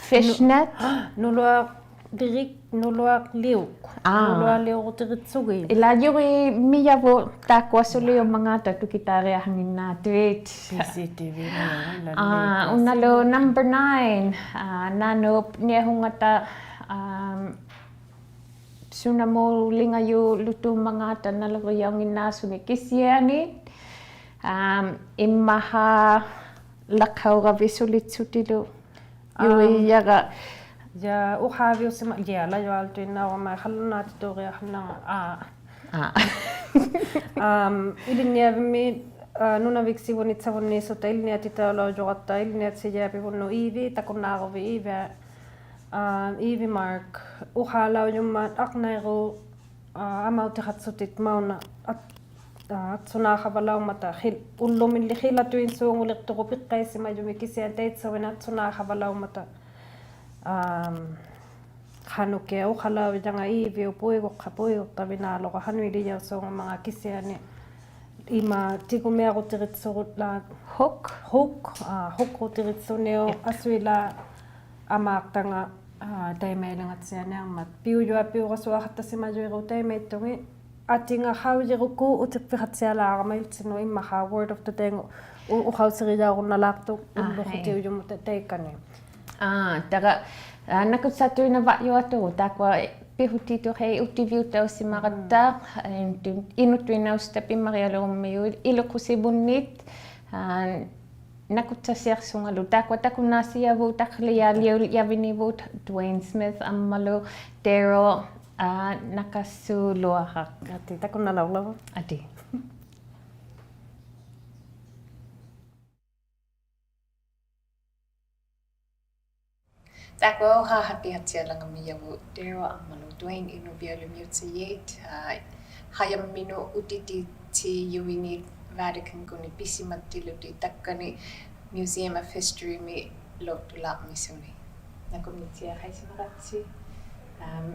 fishnet. ᓄ-, ᓄᓗᐊ-, ᓕᕆᒃ ᓄᓗᐊᓕᐅᒃ. ᐋ. ᓄᓗᐊᓕᐅᕈᑎᕆᑦᓱᒋᑦ. ᐃᓛ ᔪᕆᒥᔭᕗᑦ ᑖᒃᑯᐊ ᓱᓕᐅᕐᒪᖔᑕ ᑐᑭᑖᕆᐊᖃᙱᓐᓈᑐᐃᑦ. C C T V ᓄᓗᐊᓕ. ᐋ, ᐅᓇᓗ number nine. ᐋ, ᓈᓄᑉ ᓂᐊᖁᖓᑕ, ᐋᒻ, ᓱᓇᒨᓕᖓᔪᓗᑐᒻᒪᖔᑕ ᓇᓗᕆᔭᐅᙱᓐᓈᓱᓂ ᑭᓯᐊᓂ, ᐋᒻ, ᐃᒻᒪᖄ ᓚᒃᑲᐅᒐᕕᑦ ᓱᓕᑦᓱᑎᓪᓗ ᔪᕆᔭᒐ. ᔮ, ᐅᖄᕕᐅᓯᒪ, ᔮ, ᓚᔪᐊᓗᑐᐃᓐᓇᐅᕋᒪ ᖃᓪᓗᓈᑎᑑᕆᐊᖃᓐᓇᕋ, ᐋ. ᐋ. ᐋᒻ, ᐃᓕᓐᓂᐊᕕᒻᒥ, ᐋ, ᓄᓇᕕᒃᓯᕗᓂ ᓴᕗᓐᓃᓱᑕ ᐃᓕᓐᓂᐊᑎᑕᐅᓚᐅᔪᕋᑦᑕ, ᐃᓕᓐᓂᐊᑦᓯᔭᐱᒃ ᐅᓐᓄ ᐃᕕ, ᑕᑯᓐᓈᕈᕕᑦ ᐃᕕ, ᐋ, ᐃᕕ Mark, ᐅᖄᓚᐅᔪᒻᒪᑦ ᐊᕐᓇᐃᒎᖅ, ᐋ, ᐊᒪᐅᑎᖃᑦᓱᑎᑦ ᒪᐅᓇ ᐊᑦ-, ᐋ, ᐊᑦᓱᓈᖃᕙᓚᐅᕐᒪᑕ, ᕿᓪ-, ᐅᓪᓗᒥᓪᓕ ᕿᓚᑐᐃᓐᓲᖑᓕᖅᑐᒍᑦ ᐱᖅᑲᐃᓯᒪᔪᒥᒃ ᑭᓯᐊᓂ ᑕᐃᑦᓴᕐᕕᓐᓇ ᐊᑦᓱᓈᖃᕙᓚᐅᕐᒪᑕ, ᐋᒻ, ᖃᓄᑭᐊᖅ ᐅᖃᓚᐅᕆᔭᖓ ᐃᕕᐅᑉ ᐳᐃᒍᖅᑲ-, ᐳᐃᒍᖅᑕᕕᓈᓗᒍ ᖃᓄᐃᓕᔭᐅᓲᖑᒻᒪᖔᑦ ᑭᓯᐊᓂ ᐃᒫᒃ ᑎᒍᒥᐊᕈᑎᕆᑦᓱᒍᑦ ᓛ-, Hook. Hook, ᐋ, Hook-ᕈᑎᕆᑦᓱᓂᐅᒃ, ᐄᑉ. ᐊᓱᐃᓛᒃ ᐊᒫᖅᑕᖓ, ᐋ, ᑕᐃᒪᐃᓕᖓᑦᓯᐊᓂᐊᕐᒪᑦ. ᐱᐅᔪᐊᐱᐅᒐᓱᐊᖃᑦᑕᓯᒪᔪᐃᒍᑦ ᑕᐃᒪᐃᑦᑐᖏᑦ. ᐊᑎᖓ ᖃᐅᔨᕈᒃᑯᑦ ᐅᑎᖅᐱᖃᑦᓯᐊᓛᕋᒪ ᔪᑦᓯᓄᑦ ᐃᒻᒪᖄ Word of the Day-ᖑ-, ᐅ-, ᐅᖃᐅᓯᕆᔭᐅᒍᓐᓇᓛᖅᑐᖅ ᐋ, ᐅᓪᓗᖁᑎᐅᔪᒧᑦ ᑕᐃᑲᓂ. ᐋ, ᑕᒐ, ᐋ, ᓇᑯᑦᓴᑐᐃᓐᓇᕙᔪᐊᑐᒍᑦ ᑖᒃᑯᐊ ᐱᕼᐅᑎᑐᑦ ᕼᐃ ᐅᑎᕕᐅᑕᐅᓯᒪᒐᑦᑕ, ᒻᒻ. ᐃᓄᑐ-, ᐃᓄᑐᐃᓐᓇᐅᓯᑕ ᐱᒻᒪᕆᐊᓘᒻᒥᔪᑦ ᐃᓗᖁᓯᕗᓐᓂᑦ, ᐋ, ᓇᑯᑦᓴᓯᐊᖅᓱᖓᓗ ᑖᒃᑯᐊ ᑕᑯᓐᓈᓯᔭᕗᑦ ᑕᖅᓕᐊᓕᐅᓪᓕᐊᕕᓂᕗᑦ Duane Smith ᐊᒻᒪᓗ Daryl, ᐋ, ᓇᑲᓲᓗᐊᕋᖅ. ᐊᑏ, ᑕᑯᓐᓇᓚᐅᕐᓚᕗᑦ. ᐊᑏ. ᑖᒃᑯᐊ ᐅᖃᖃᑎᐊᑦᓯᐊᓚᖓᒻᒥᔭᕗᑦ Daryl ᐊᒻᒪᓗ Duane ᐃᓄᕕᐊᓗᒻᒥᐅᑦᓴᐃᑦ, ᐋ, ᖃᔭᒻᒥᓄᑦ ᐅᑎᑎᑦᓯᔪᐃᓂᒃ Vatican-ᒃᑯᓂ ᐱᓯᒪᑎᓪᓗᑎᒃ ᑕᒃᑲᓂ Museum of History-ᒥᓗᑐᓛᕐᒥᓱᓂ. ᓇᑯᕐᒦᑦᓯᐊᖃᐃᓯᒪᒐᑦᓯ. Um,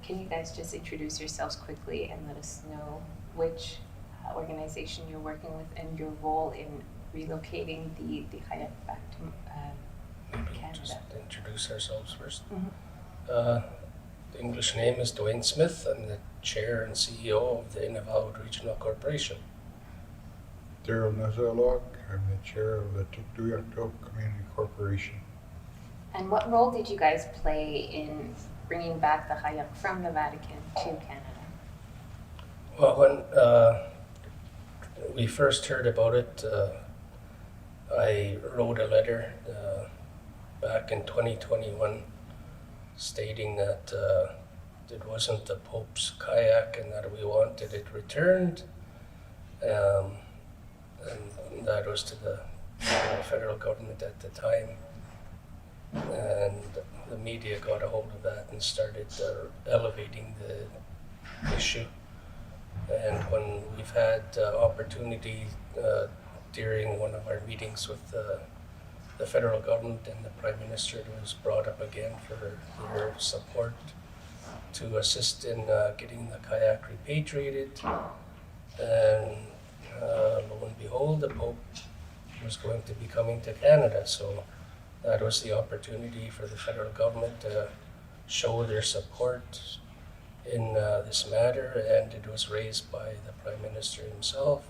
can you guys just introduce yourselves quickly and let us know which uh, organization you're working with and your role in relocating the, the kayak back to, um, Maybe we'll Canada. Just introduce ourselves first. Mm-hmm. Uh, the English name is Duane Smith. I'm the chair and C E O of the Nunavut Regional Corporation. Daryl Nasalog, I'm the chair of the Tuktoyaktuk Community Corporation. And what role did you guys play in bringing back the kayak from the Vatican to Canada? Well, when, uh, we first heard about it, uh, I wrote a letter, uh, back in twenty twenty-one stating that, uh, it wasn't the Pope's kayak and that we wanted it returned. Um, and that was to the, uh, federal government at the time. And the media got a hold of that and started, uh, elevating the issue. And when we've had, uh, opportunity, uh, during one of our meetings with, uh, the federal government and the Prime Minister, it was brought up again for their support to assist in, uh, getting the kayak repatriated. And, uh, lo and behold, the Pope was going to be coming to Canada, so that was the opportunity for the federal government to show their support in, uh, this matter, and it was raised by the Prime Minister himself,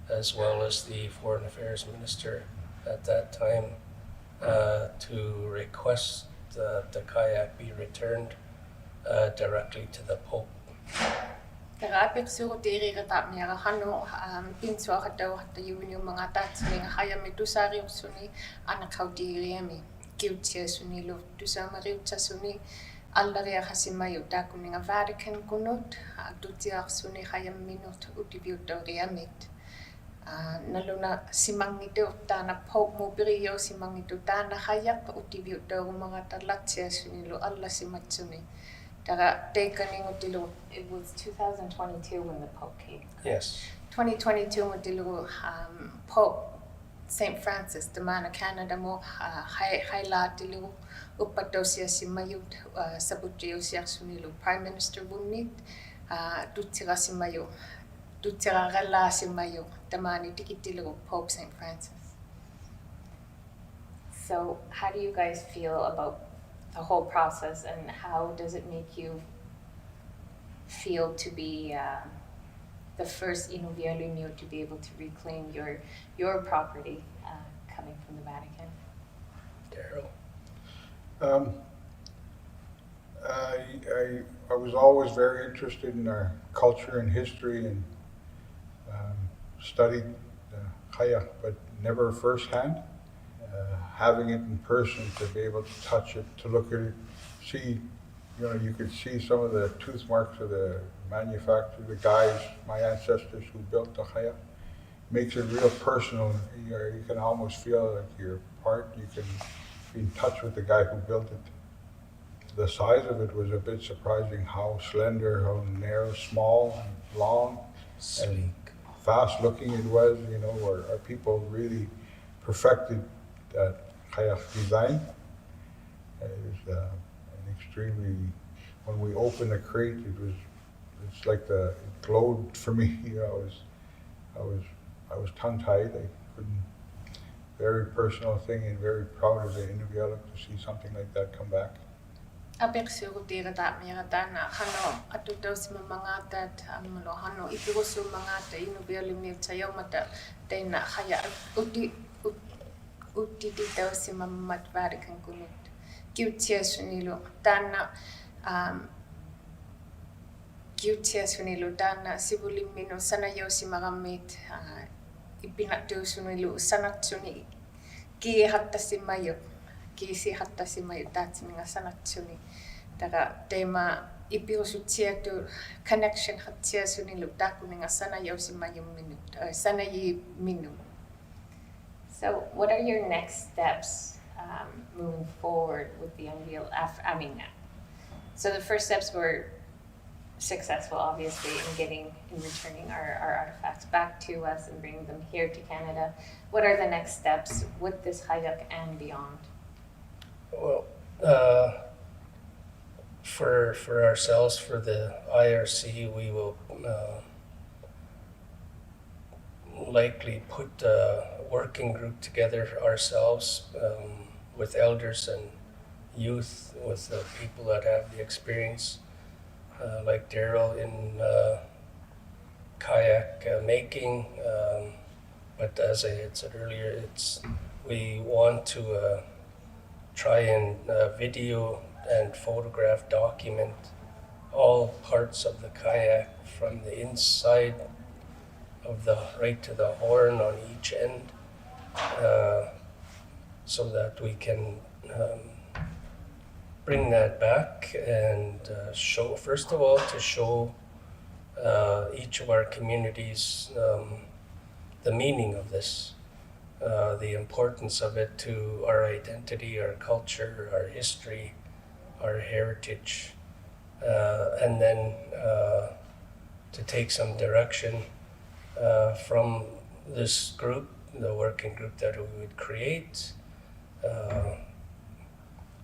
as well as the Foreign Affairs Minister at that time, uh, to request that the kayak be returned, uh, directly to the Pope. ᑕᕐᕋ ᐊᐱᖅᓱᕈᑎᒋᕆᕋᑖᒥᐊᕋ ᖃᓄᖅ, ᐊᒻ, ᐱᓐᓱᐊᖃᑕᐅᖃᑦᑕᔪᕕᓂᐅᒻᒪᖔᑕ ᐊᑦᓱᓕᖓ ᖃᔭᒥ ᑐᓵᕆᐅᖅᓱᓂ, ᐊᓇᖃᐅᑎᒋᕆᐊᒥ, ᑭᐅᑦᓯᐊᓱᓂᓗ, ᑐᓵᒪᕆᐅᑦᓴᓱᓂ, ᐊᓪᓚᕆᐊᖃᓯᒪᔪᖅ ᑖᒃᑯᓂᖓ Vatican-ᒃᑯᓄᑦ, ᐋ, ᑐᑎᐊᖅᓱᓂ ᖃᔭᒥᓄᑦ ᐅᑎᕕᐅᑕᐅᕆᐊᒥᑦ. ᐋ, ᓇᓗᓇᓯᒪᙱᑦᑐᖅ ᑖᓐᓇ Pope-ᒧᑦ ᐱᕆᔭᐅᓯᒪᙱᑦᑐᖅ ᑖᓐᓇ ᖃᔭᖅ ᐅᑎᕕᐅᑕᐅᒍᒪᖔᑕ ᓚᑦᓯᐊᓱᓂᓗ ᐊᓪᓚᓯᒪᑦᓱᓂ. ᑕᕐᕋ ᑕᐃᑲᓂᖑᑎᓪᓗ, it was two thousand twenty-two when the Pope came. Yes. Twenty twenty-two-ᖑᑎᓪᓗ, um, Pope Saint Francis ᑕᒫᓇ Canada-ᒧᑦ, ᐋ, ᖃᐃ-, ᖃᐃᓛᑎᓪᓗ ᐅᑉᐸᑕᐅᓯᐊᓯᒪᔪᑦ, ᐋ, ᓴᐳᑦᑎᐅᓯᐊᖅᓱᓂᓗ Prime Minister-ᕗᓐᓂᑦ, ᐋ, ᑐᑦᓯᕋᓯᒪᔪᖅ, ᑐᑦᓯᕋᕋᓛᓯᒪᔪᖅ ᑕᒫᓂ ᑎᑭᑎᓪᓗ Pope Saint Francis. So, how do you guys feel about the whole process, and how does it make you feel to be uh, the first Inuvialuimiut to be able to reclaim your your property uh, coming from the Vatican? Daryl. Um, I, I, I was always very interested in our culture and history and um, studied the Qajaq, but never firsthand. Uh, having it in person, to be able to touch it, to look at it, see, you know, you could see some of the tooth marks of the manufacturer, the guys, my ancestors who built the Qajaq. Makes it real personal. You, know, you can almost feel like you're part. You can be in touch with the guy who built it. The size of it was a bit surprising, how slender, how narrow, small, and long, and fast looking it was. You know, our, our people really perfected that Qajaq design. It was uh, an extremely, when we opened the crate, it was, it's like the, it glowed for me. You know, I was, I was, I was tongue tied. I couldn't, very personal thing and very proud as an Inuvialuit to see something like that come back. Apiqsuutigigatta miaga taanna, qanuq atutausimammangaata, ammalu qanuq ipirusuummangaata Inuvialuimiutajaummata taanna Qajaq uti, ut, utititausimammat Vatican-kunut. Kiutsiasunilu taanna, um, kiutsiasunilu taanna sivulimminut sanajausimagammiit, uh, ipinatuusunilu sanatsuni kiiqattasimajuq, kiisiqattasimajuq taatsuninga sanatsuni. Taga taima ipirusuttiatut connection-qattiasunilu taakkuninga sanajausimajumminut, uh, sanajiminut. So, what are your next steps um, moving forward with the Unveil? Af- I mean, so the first steps were successful, obviously, in getting in returning our, our artifacts back to us and bringing them here to Canada. What are the next steps with this Qajaq and beyond? Well, uh, for for ourselves, for the I R C, we will uh, likely put a working group together ourselves um, with elders and youth, with the people that have the experience, uh, like Daryl in uh, kayak uh, making. Um, but as I had said earlier, it's we want to uh, try and uh, video and photograph, document all parts of the kayak from the inside of the right to the horn on each end, uh, so that we can um, bring that back and uh, show, first of all, to show uh, each of our communities um, the meaning of this, uh, the importance of it to our identity, our culture, our history, our heritage, uh, and then uh, to take some direction uh, from this group, the working group that we would create. Uh,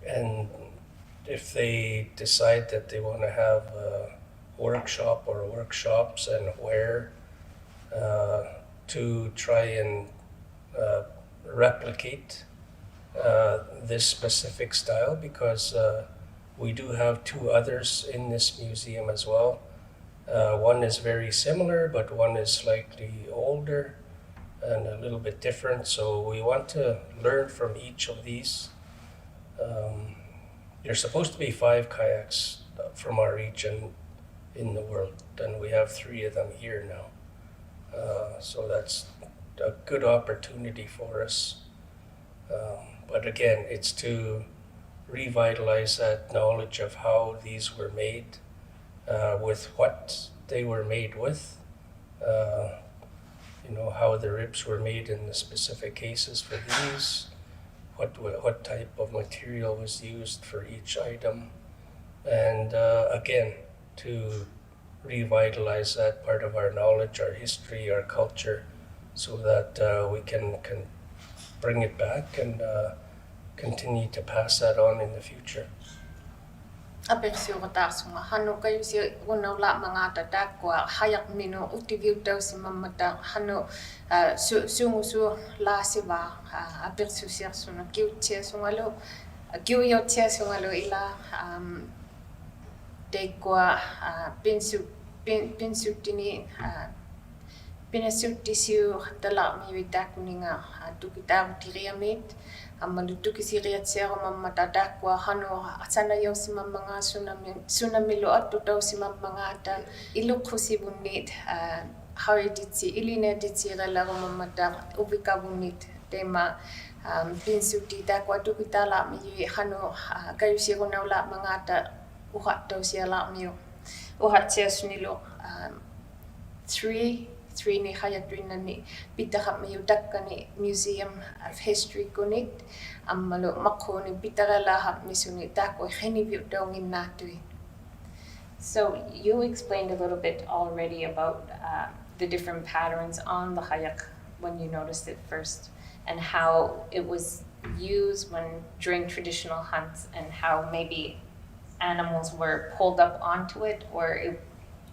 and if they decide that they want to have a workshop or workshops and where uh, to try and uh, replicate uh, this specific style, because uh, we do have two others in this museum as well. Uh, one is very similar, but one is slightly older and a little bit different. So we want to learn from each of these. Um, there's supposed to be five kayaks from our region in the world, and we have three of them here now. Uh, so that's a good opportunity for us. Um, but again, it's to revitalize that knowledge of how these were made, uh, with what they were made with, uh, you know, how the ribs were made in the specific cases for these, what, wa- what type of material was used for each item, and uh, again, to revitalize that part of our knowledge, our history, our culture, so that uh, we can, can bring it back and uh, continue to pass that on in the future. Apiqsiuqataasunga, qanuq kajusigunaullaangata taakkua qajaqminut utiviutausimammata, qanuq, aa, su-, suungusuulaasivaa, aa, apiqsusiaqsunga, kiutsiasungalu, ᑭᐅᔪᑦᓯᐊᓱᖓᓗ ᐃᓛ, ᐊᒻ, ᑕᐃᒃᑯᐊ, ᐋ, ᐱᓇᓱᑦ-, ᐱᓐ-, ᐱᓇᓱᑦᑎᓂᒃ, ᐋ, ᐱᓇᓱᑦᑎᓯᐅᖃᑦᑕᓛᕐᒥᔪᑦ ᑖᒃᑯᓂᖓ, ᐋ, ᑐᑭᑖᕈᑎᒋᐊᕐᒥᒃ, ᐊᒻᒪᓗ ᑐᑭᓯᕆᐊᑦᓯᐊᕈᒪᒻᒪᑕ ᑖᒃᑯᐊ ᖃᓄᖅ ᓴᓇᔭᐅᓯᒪᒻᒪᖔᑦ ᓱᓇᒥ-, ᓱᓇᒥᓗ ᐊᑦᑐᑕᐅᓯᒪᒻᒪᖔᑕ, ᐃᓗᖅᑯᓯᕗᓐᓂᒃ, ᐋ, ᖃᐅᔨᑎᑦᓯ-, ᐃᓕᓐᓂᐊᑎᑦᓯᕆᓚᕈᒪᒻᒪᑕ ᐅᕕᑲᕗᓐᓂᒃ ᑕᐃᒪ, ᐊᒻ, ᐱᓇᓱᑦᑏᑦ ᑖᒃᑯᐊ ᑐᑭᑖᓛᕐᒥᔪᑦ ᖃᓄᖅ, ᐋ, ᑲᔪᓯᒍᓐᓇᐅᓛᕐᒪᖔᑕ ᐅᖃᑦᑕᐅᓯᐊᓛᕐᒥᔪᑦ, ᐅᖃᑦᓯᐊᓱᓂᓗ, ᐊᒻ, three, three-ᓂᒃ ᖃᔭᖅᑐᐃᓐᓇᓂᒃ ᐱᑕᖃᕐᒥᔪᑦ ᑕᒡᒐᓂ Museum of History-ᑯᓐᓂᒃ, ᐊᒻᒪᓗ ᒪᕐᕉᓐᓂᒃ ᐱᑕᕆᓛᖃᕐᒥᓱᓂᒃ ᑖᒃᑯᐊ ᕿᓂᕕᐅᑦᑕᐅᖏᓐᓈᑐᐃᑦ. So you explained a little bit already about, uh, the different patterns on the ᖃᔭᖅ when you noticed it first and how it was used when during traditional hunts and how maybe animals were pulled up onto it or it,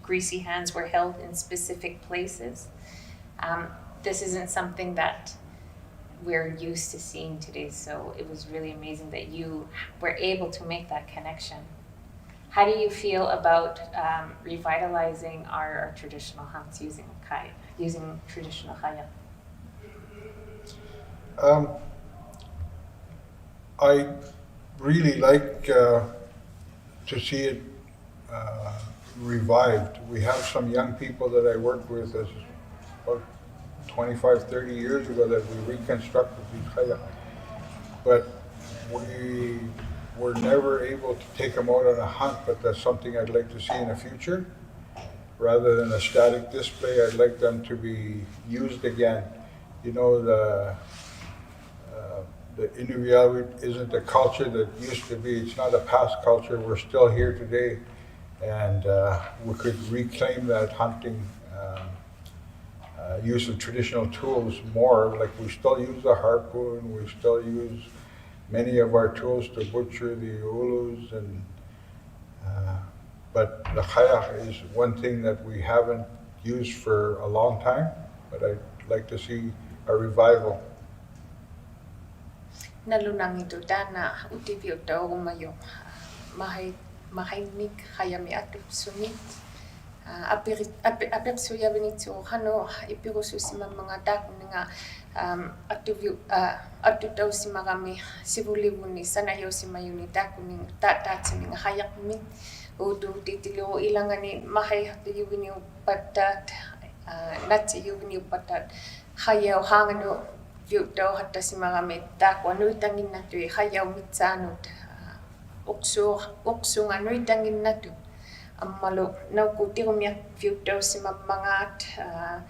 greasy hands were held in specific places. Um, this isn't something that we're used to seeing today, so it was really amazing that you were able to make that connection. How do you feel about, um, revitalizing our, our traditional hunts using kai-, using traditional ᖃᔭᖅ? Um, I really like, uh, to see it, uh, revived. We have some young people that I work with as about twenty-five, thirty years ago that we reconstructed these ᖃᔭᖅ. But we were never able to take them out on a hunt, but that's something I'd like to see in the future. Rather than a static display, I'd like them to be used again. You know, the, uh, the Inuvialuit isn't a culture that used to be. It's not a past culture. We're still here today, and, uh, we could reclaim that hunting, uh, uh, use of traditional tools more. Like, we still use the harpoon, we still use many of our tools to butcher the ulus, and, uh, but the ᖃᔭᖅ is one thing that we haven't used for a long time, but I'd like to see a revival. ᓇᓗᓇᙱᑦᑐᖅ ᑖᓐᓇ ᐅᑎᕕᐅᑦᑕᐅᒍᒪᔪᖅ, ᒪᕼᐊᐃ-, ᒪᕼᐊᐃᓂᒃ ᖃᔭᒥᒃ ᐊᑐᕐᓱᓂᒃ. ᐋ, ᐊᐱᕆ-, ᐊᐱ-, ᐊᐱᖅᓱᔭᕕᓂᑦᓱᒍ ᖃᓄᖅ ᐃᐱᕈᓱᓯᒪᒻᒪᖔᑦ ᑖᒃᑯᓂᖓ, ᐊᒻ, ᐊᑐᕕᐅ-, ᐋ, ᐊᑐᑕᐅᓯᒪᒐᒥᒃ ᓯᕗᓕᕗᓐᓂᒃ ᓴᓇᔭᐅᓯᒪᔪᓂᒃ ᑖᒃᑯᓂᖓ ᑖ-, ᑖᑦᓱᓂᖓ ᖃᔭᕐᒥᒃ. ᐆᑦᑑᑎᑎᓪᓗᒍ ᐃᓚᖓᓂ ᒪᕼᐊᐃᖃᑦᑕᔪᕕᓂᐅᑉᐸᑕᑦ, ᐋ, ᓇᑦᓯᔪᕕᓂᐅᑉᐸᑕᑦ ᖃᔭᐅᑉ ᖃᖓᓄ ᕕᐅᑦᑕᐅᖃᑦᑕᓯᒪᒐᒥᒃ ᑖᒃᑯᐊ ᓄᐃᑕᖏᓐᓇᑐᐃᑦ ᖃᔭᐅᑉ ᒥᑦᓵᓄᑦ, ᐋ, ᐅᖅᓱ-, ᐅᖅᓱᖓ ᓄᐃᑕᖏᓐᓇᑐᑦ. ᐊᒻᒪᓗ ᓇᐅᒃᑯᑦ ᑎᒍᒥᐊᖅ ᕕᐅᑦᑕᐅᓯᒪᒻᒪᖔᑦ, ᐋ,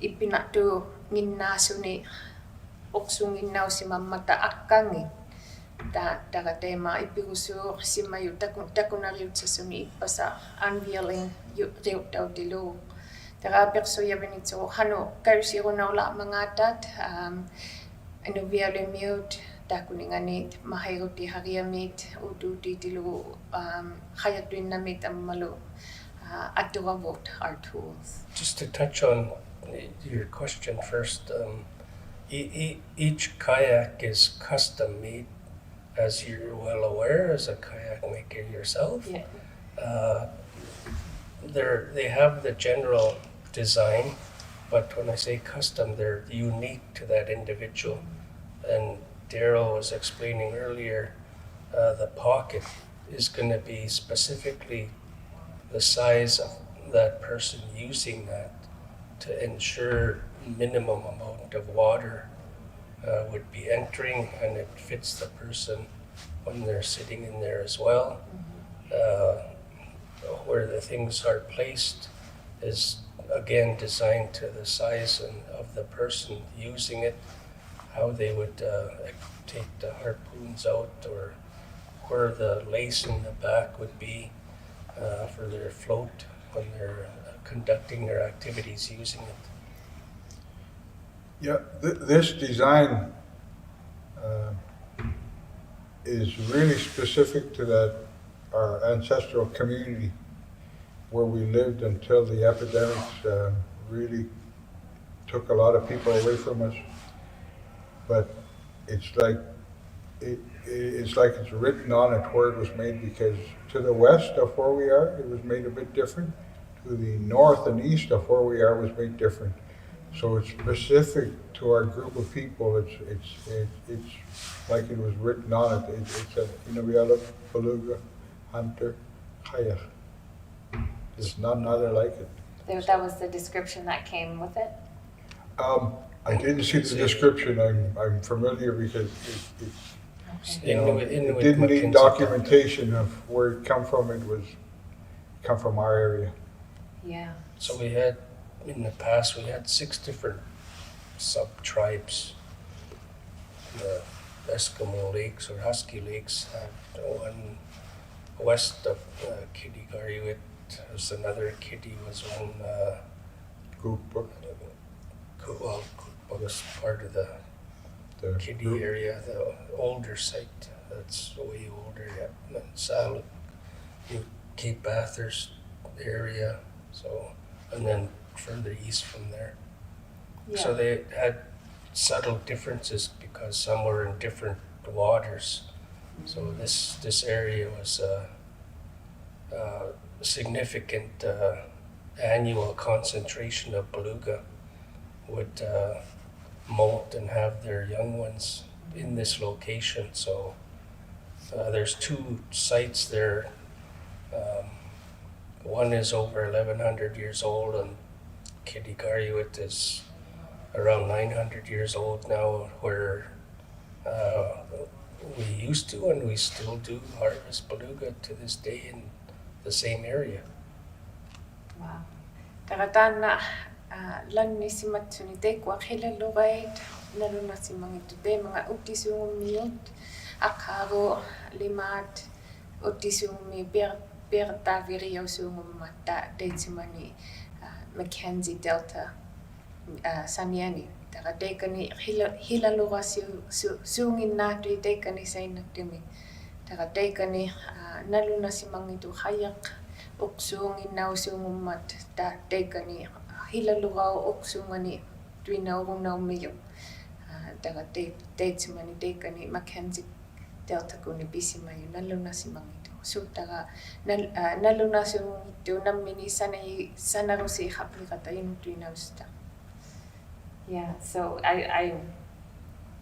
ᐃᑉᐱᓇᖅᑐᖏᓐᓈᓱᓂ ᐅᖅᓱᖏᓐᓇᐅᓯᒪᒻᒪᑕ ᐊᒃᑲᖏᑦ. ᑖ-, ᑕᒐ ᑕᐃᒪ ᐃᐱᕈᓲᓯᒪᔪᑦ ᑕᑯ-, ᑕᑯᓇᕆᐅᑦᓴᓱᓂ ᐃᑉᐸᓴᖅ unveiling-ᔪ-, ᕆᐅᑦᑕᐅᑎᓪᓗᒍ. ᑕᒐ ᐊᐱᖅᓱᔭᕕᓂᑦᓱᒍ ᖃᓄᖅ ᑲᔪᓯᒍᓐᓇᐅᓛᕐᒪᖔᑕᑦ, ᐊᒻ, ᐃᓄᕕᐊᓗᐃᒥᐅᑦ ᑖᒃᑯᓂᖓᓂ ᒪᕼᐊᐃᒍᑎ ᖃᕆᔭᒥᒃ ᐆᑦᑑᑎᑎᓪᓗᒍ, ᐊᒻ, ᖃᔭᖅᑐᐃᓐᓇᒥᒃ ᐊᒻᒪᓗ, ᐋ, ᐊᑐᒐᕗᑦ our tools. Just to touch on your question first, um, e-, e-, each kayak is custom made, as you're well aware as a kayak maker yourself. Yeah. Uh, they're, they have the general design, but when I say custom, they're unique to that individual. And Daryl was explaining earlier, uh, the pocket is gonna be specifically the size of that person using that to ensure minimum amount of water, uh, would be entering, and it fits the person when they're sitting in there as well. Uh, where the things are placed is again designed to the size and of the person using it, how they would, uh, take the harpoons out, or where the lace in the back would be, uh, for their float when they're, uh, conducting their activities using it. Yeah, th-, this design, uh, is really specific to that, our ancestral community where we lived until the epidemics, uh, really took a lot of people away from us. But it's like, it, It's like it's written on it where it was made, because to the west of where we are, it was made a bit different. To the north and east of where we are was made different. So it's specific to our group of people. It's it's it, it's like it was written on it. It, it said Inuvialuit, Beluga, Hunter, Kayak. There's none other like it. There- That was the description that came with it? Um, I didn't see the description. I'm I'm familiar because it, it Okay. you know, Inuit- it Inuit didn't need Mackenzie. Documentation of where it come from. It was come from our area. Yeah. So we had, in the past, we had six different sub-tribes. The Eskimo Lakes or Husky Lakes have one west of uh, Kitiguayuit. There's another Kiti was on, uh, Group of Ku- well, Kukpa was part of the the Kiti group. Area, the older site. That's way older yet. And then Saluk, you Cape Bathurst area. So, and then further east from there. So Yeah. They had subtle differences because some were in different waters. So this this area was a, a significant uh, annual concentration of beluga would uh, molt and have their young ones in this location. So uh, there's two sites there. Um, one is over eleven hundred years old, and Kitiguayuit is around nine hundred years old now, where uh, we used to and we still do harvest beluga to this day in the same area. Wow. Tara taanna, aa, lannisimatsuni taikkua qilalugait, nalunasimangittuq taimanga uttisuungumiut, aqaagu, limaat, uttisuungumi, piir-, piirtaavirijausuungummat ta-, taitsumani, aa, Mackenzie Delta, aa, saniani. Tara taikani qila-, qilalugasiu-, su-, suunginnaatui taikani sainnattumik. Tara taikani, aa, nalunasimangittuq qajaq uqsuunginnausuungummat ta-, taikani qilalugauqsuungani tuinaurunaumijuq. Aa, tara tai-, taitsumani taikani Mackenzie Delta-kuni pisimajut nalunasimangittuq. Suu tara nal-, aa, nalunasungittuq nammineq sanaji-, sanarusiiqarniqtata inutuinausuta. Yeah, so I, I'm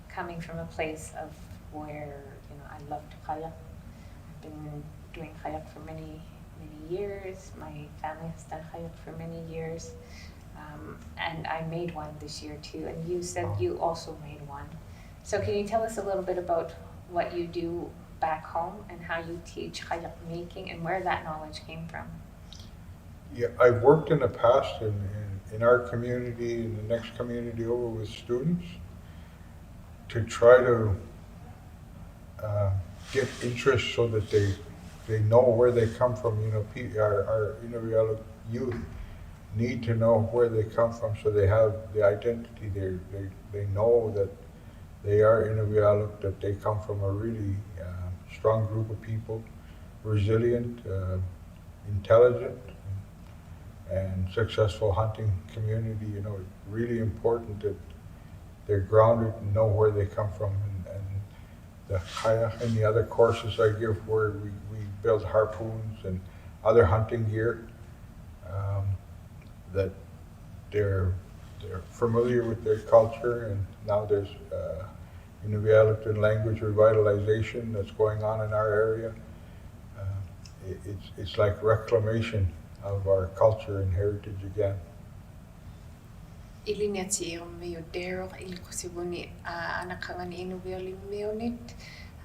coming from a place of where, you know, I love to qajaq. I've been doing qajaq for many, many years. My family has done qajaq for many years. Um, and I made one this year too. And you said you also made one. So can you tell us a little bit about what you do back home and how you teach qajaq making and where that knowledge came from? Yeah, I've worked in the past in, in, in our community, in the next community over with students, to try to uh, get interest so that they they know where they come from. You know, pe- our, our Inuvialuit youth need to know where they come from, so they have the identity. They they, they know that they are Inuvialuit, that they come from a really uh, strong group of people, resilient, uh, intelligent, and successful hunting community. You know, really important that they're grounded and know where they come from. And, and the qajaq and the other courses I give, where we, we build harpoons and other hunting gear, um, that they're they're familiar with their culture, and now there's uh, Inuvialuit language revitalization that's going on in our area. Uh, it, it's, it's like reclamation of our culture and heritage again. Ilinniatirumijuq Daryl Iliqusivuni, aa, anaqangani Inuvialimmiunit,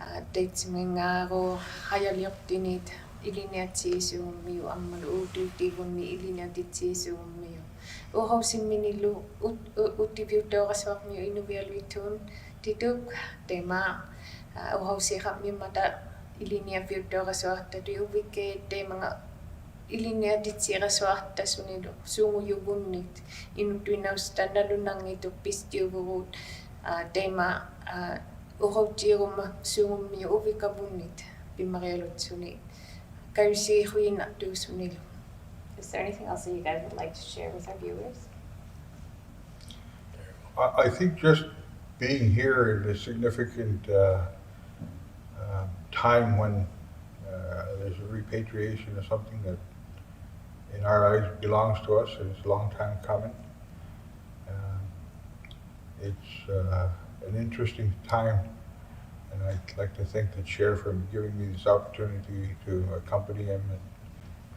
aa, taitsumingaaru qajaliuqtinit ilinniatiisumijuq ammalu uutiutivunni ilinniatitsiisumijuq. Uqausimminilu ut-, u-, uutiviuttuurasuarmijuq Inuvialuittuun tituk, taima, aa, uqausiiqarmimmata ilinniaviuttuurasuaqtatut uvikkait taimanga ilinniatitsiirasuaqtasunillu suungujuvunnit inutuinausuta nalunanngittuq pisitiuvugut, aa, taima, aa, uqautiiruma suungummijuq uvikkavunnit pimarialuttusunit kajusiiqhuinnaqtuusunilu. Is there anything else that you guys would like to share with our viewers? I, I think just being here is a significant uh, um, time when uh, there's a repatriation or something that in our eyes belongs to us and it's a long time coming. Um, it's uh, an interesting time, and I'd like to thank the chair for giving me this opportunity to accompany him at,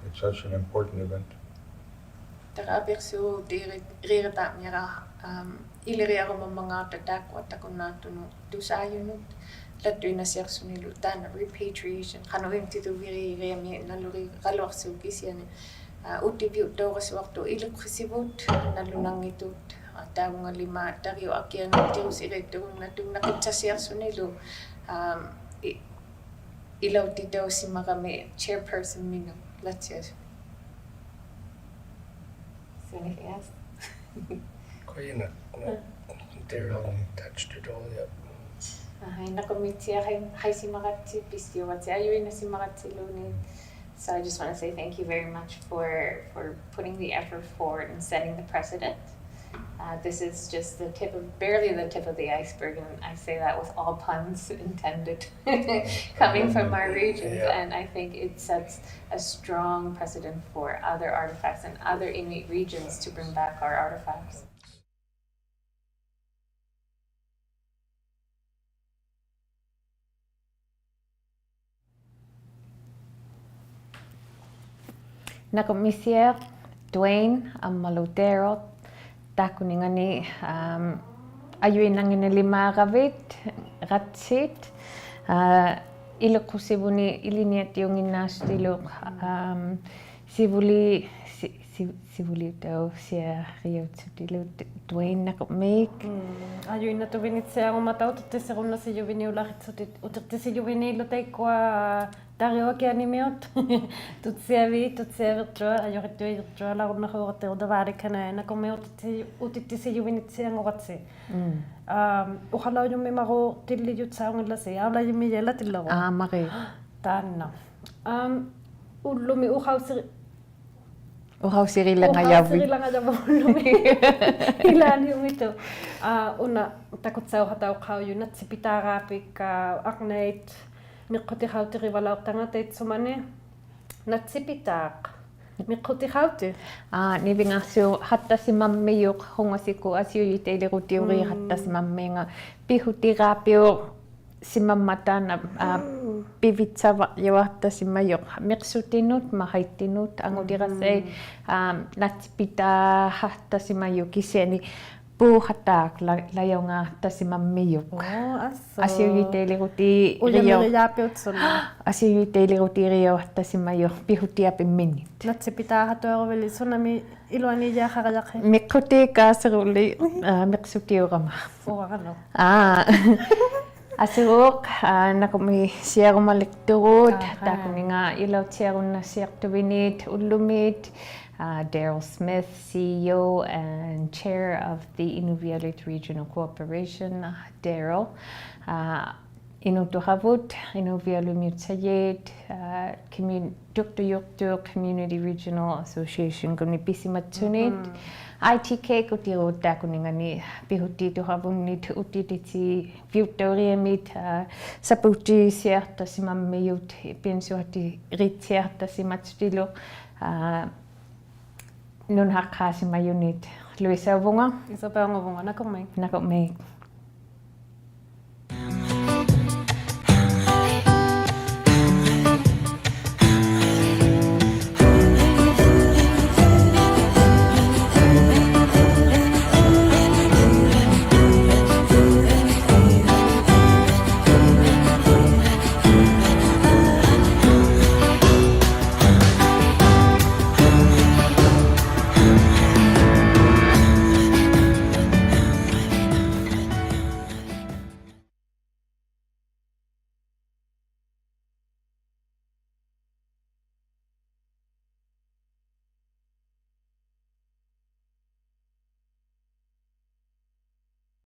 at such an important event. Tara apiqsuuti iri-, iriiritamiara, um, iliriarumamangaata taakkua takunnattunut tusaajunut lattuinnasiaqsunilu taanna repatriation, qanuq imtituviriiriami nalurigaluaqsuup kisiani, uh, utiviuttaurasuaqtuq iliqquqsivut nalunanngitut, uh, taavunga lima tarjuq akianut tirusiriitturunnatut naqitsasiaqsunilu, um, i-, ilautitausimarami chairperson-minut latsias. So, yes. Quite enough. No, they're all touched it all, yeah. Aha, nakumitsiaq hai-, haisimaratsi, pistiuratsi, ajuinnasimaratsiluni. So I just wanna say thank you very much for, for putting the effort forward and setting the precedent. Uh, this is just the tip of, barely the tip of the iceberg, and I say that with all puns intended, coming from our regions, yeah. And I think it sets a strong precedent for other artifacts and other Inuit regions to bring back our artifacts. Nakumitsiaq Dwayne ammalu Daryl, taakkuningani, um, ajuinnanngina limaaravit, ratsit, uh, iliqquqsivuni ilinniattiunnginnaasutilu, um, sivuli-, si-, si-, sivuliutausiariutsutilu D-, Dwayne nakumiik. Mm, ajuinnatuvinitsiarumata utiqtisirunnasijuvini ularitsutit-, utiqtisijuvinilu taikkua tarjuq akianimiut. Tutsiavi-, tutsiavirtua, ajurittuijirtualarunnahuuqtigu Davalikana, nakumiik utiqti-, utiqtisijuvinitsianguratsi. Mm. Um, uqalaujummimaruutillijutsaunngilasit, aulajimmijiaq ilatillaruq. Aa, Mari. Taanna. Um, ullumi uqausi-, uqausirilangajavit. Uqausirilangajavit ullumi. Ilaaniumitu. Aa, una takutsauqatauqaujuq natsipitaarapik, aa, arnait miqqutiqautirivalauqtanga taitsumani. Natsipitaaq. Miqqutiqauti. Aa, nivingaqsuuqattasimammiyuq, qungasikut asiujitailirutiuriiqattasimammiinga. Mm. Pihutirapiuqsimammata taanna, aa, mm, pivitsavajuqattasimajuq. Miqsutinut, mahaittinut, angutiqasait, mm-hmm, aa, natsipitaaqattasimajuq kisiani. Puuqataaq la-, lajaungaaqtasimammijuq. Oo, assut. Asiujitailirutiiriu-, ujamirijaappiutsunna. Asiujitailirutiiriuqattasimajuq pihutiapimminnit. Natsipitaaqatuaruvilik sunami iluaniijaaqarajaqhi? Miqqutiikkaasuruli, aa, miqsutiurama. Uanganu. Aa. Asiruk, aa, nakumitsiarumaliqtugut, aha, taakkuninga ilautsiarunnasiaqtuvinit ullumit, aa, Daryl Smith, C E O and Chair of the Inuvialuit Regional Cooperation, aa, Daryl, aa, inuutuqavut, Inuvialumiutsajit, aa, commun-, Tuktoyaktuk Community Regional Association-kuni pisimatsunit. Mhm. I T K-kutiruut taakkuningani pihutiituqavunnit utititiviuttauriamit, aa, sapuutitsiaqtasimammijut, pinsuatiritsiaqtasimatsutilu, aa, nunaqaqsimajunit. Luisa Uvunga. Isabel Uvunga, nakumiik. Nakumiik.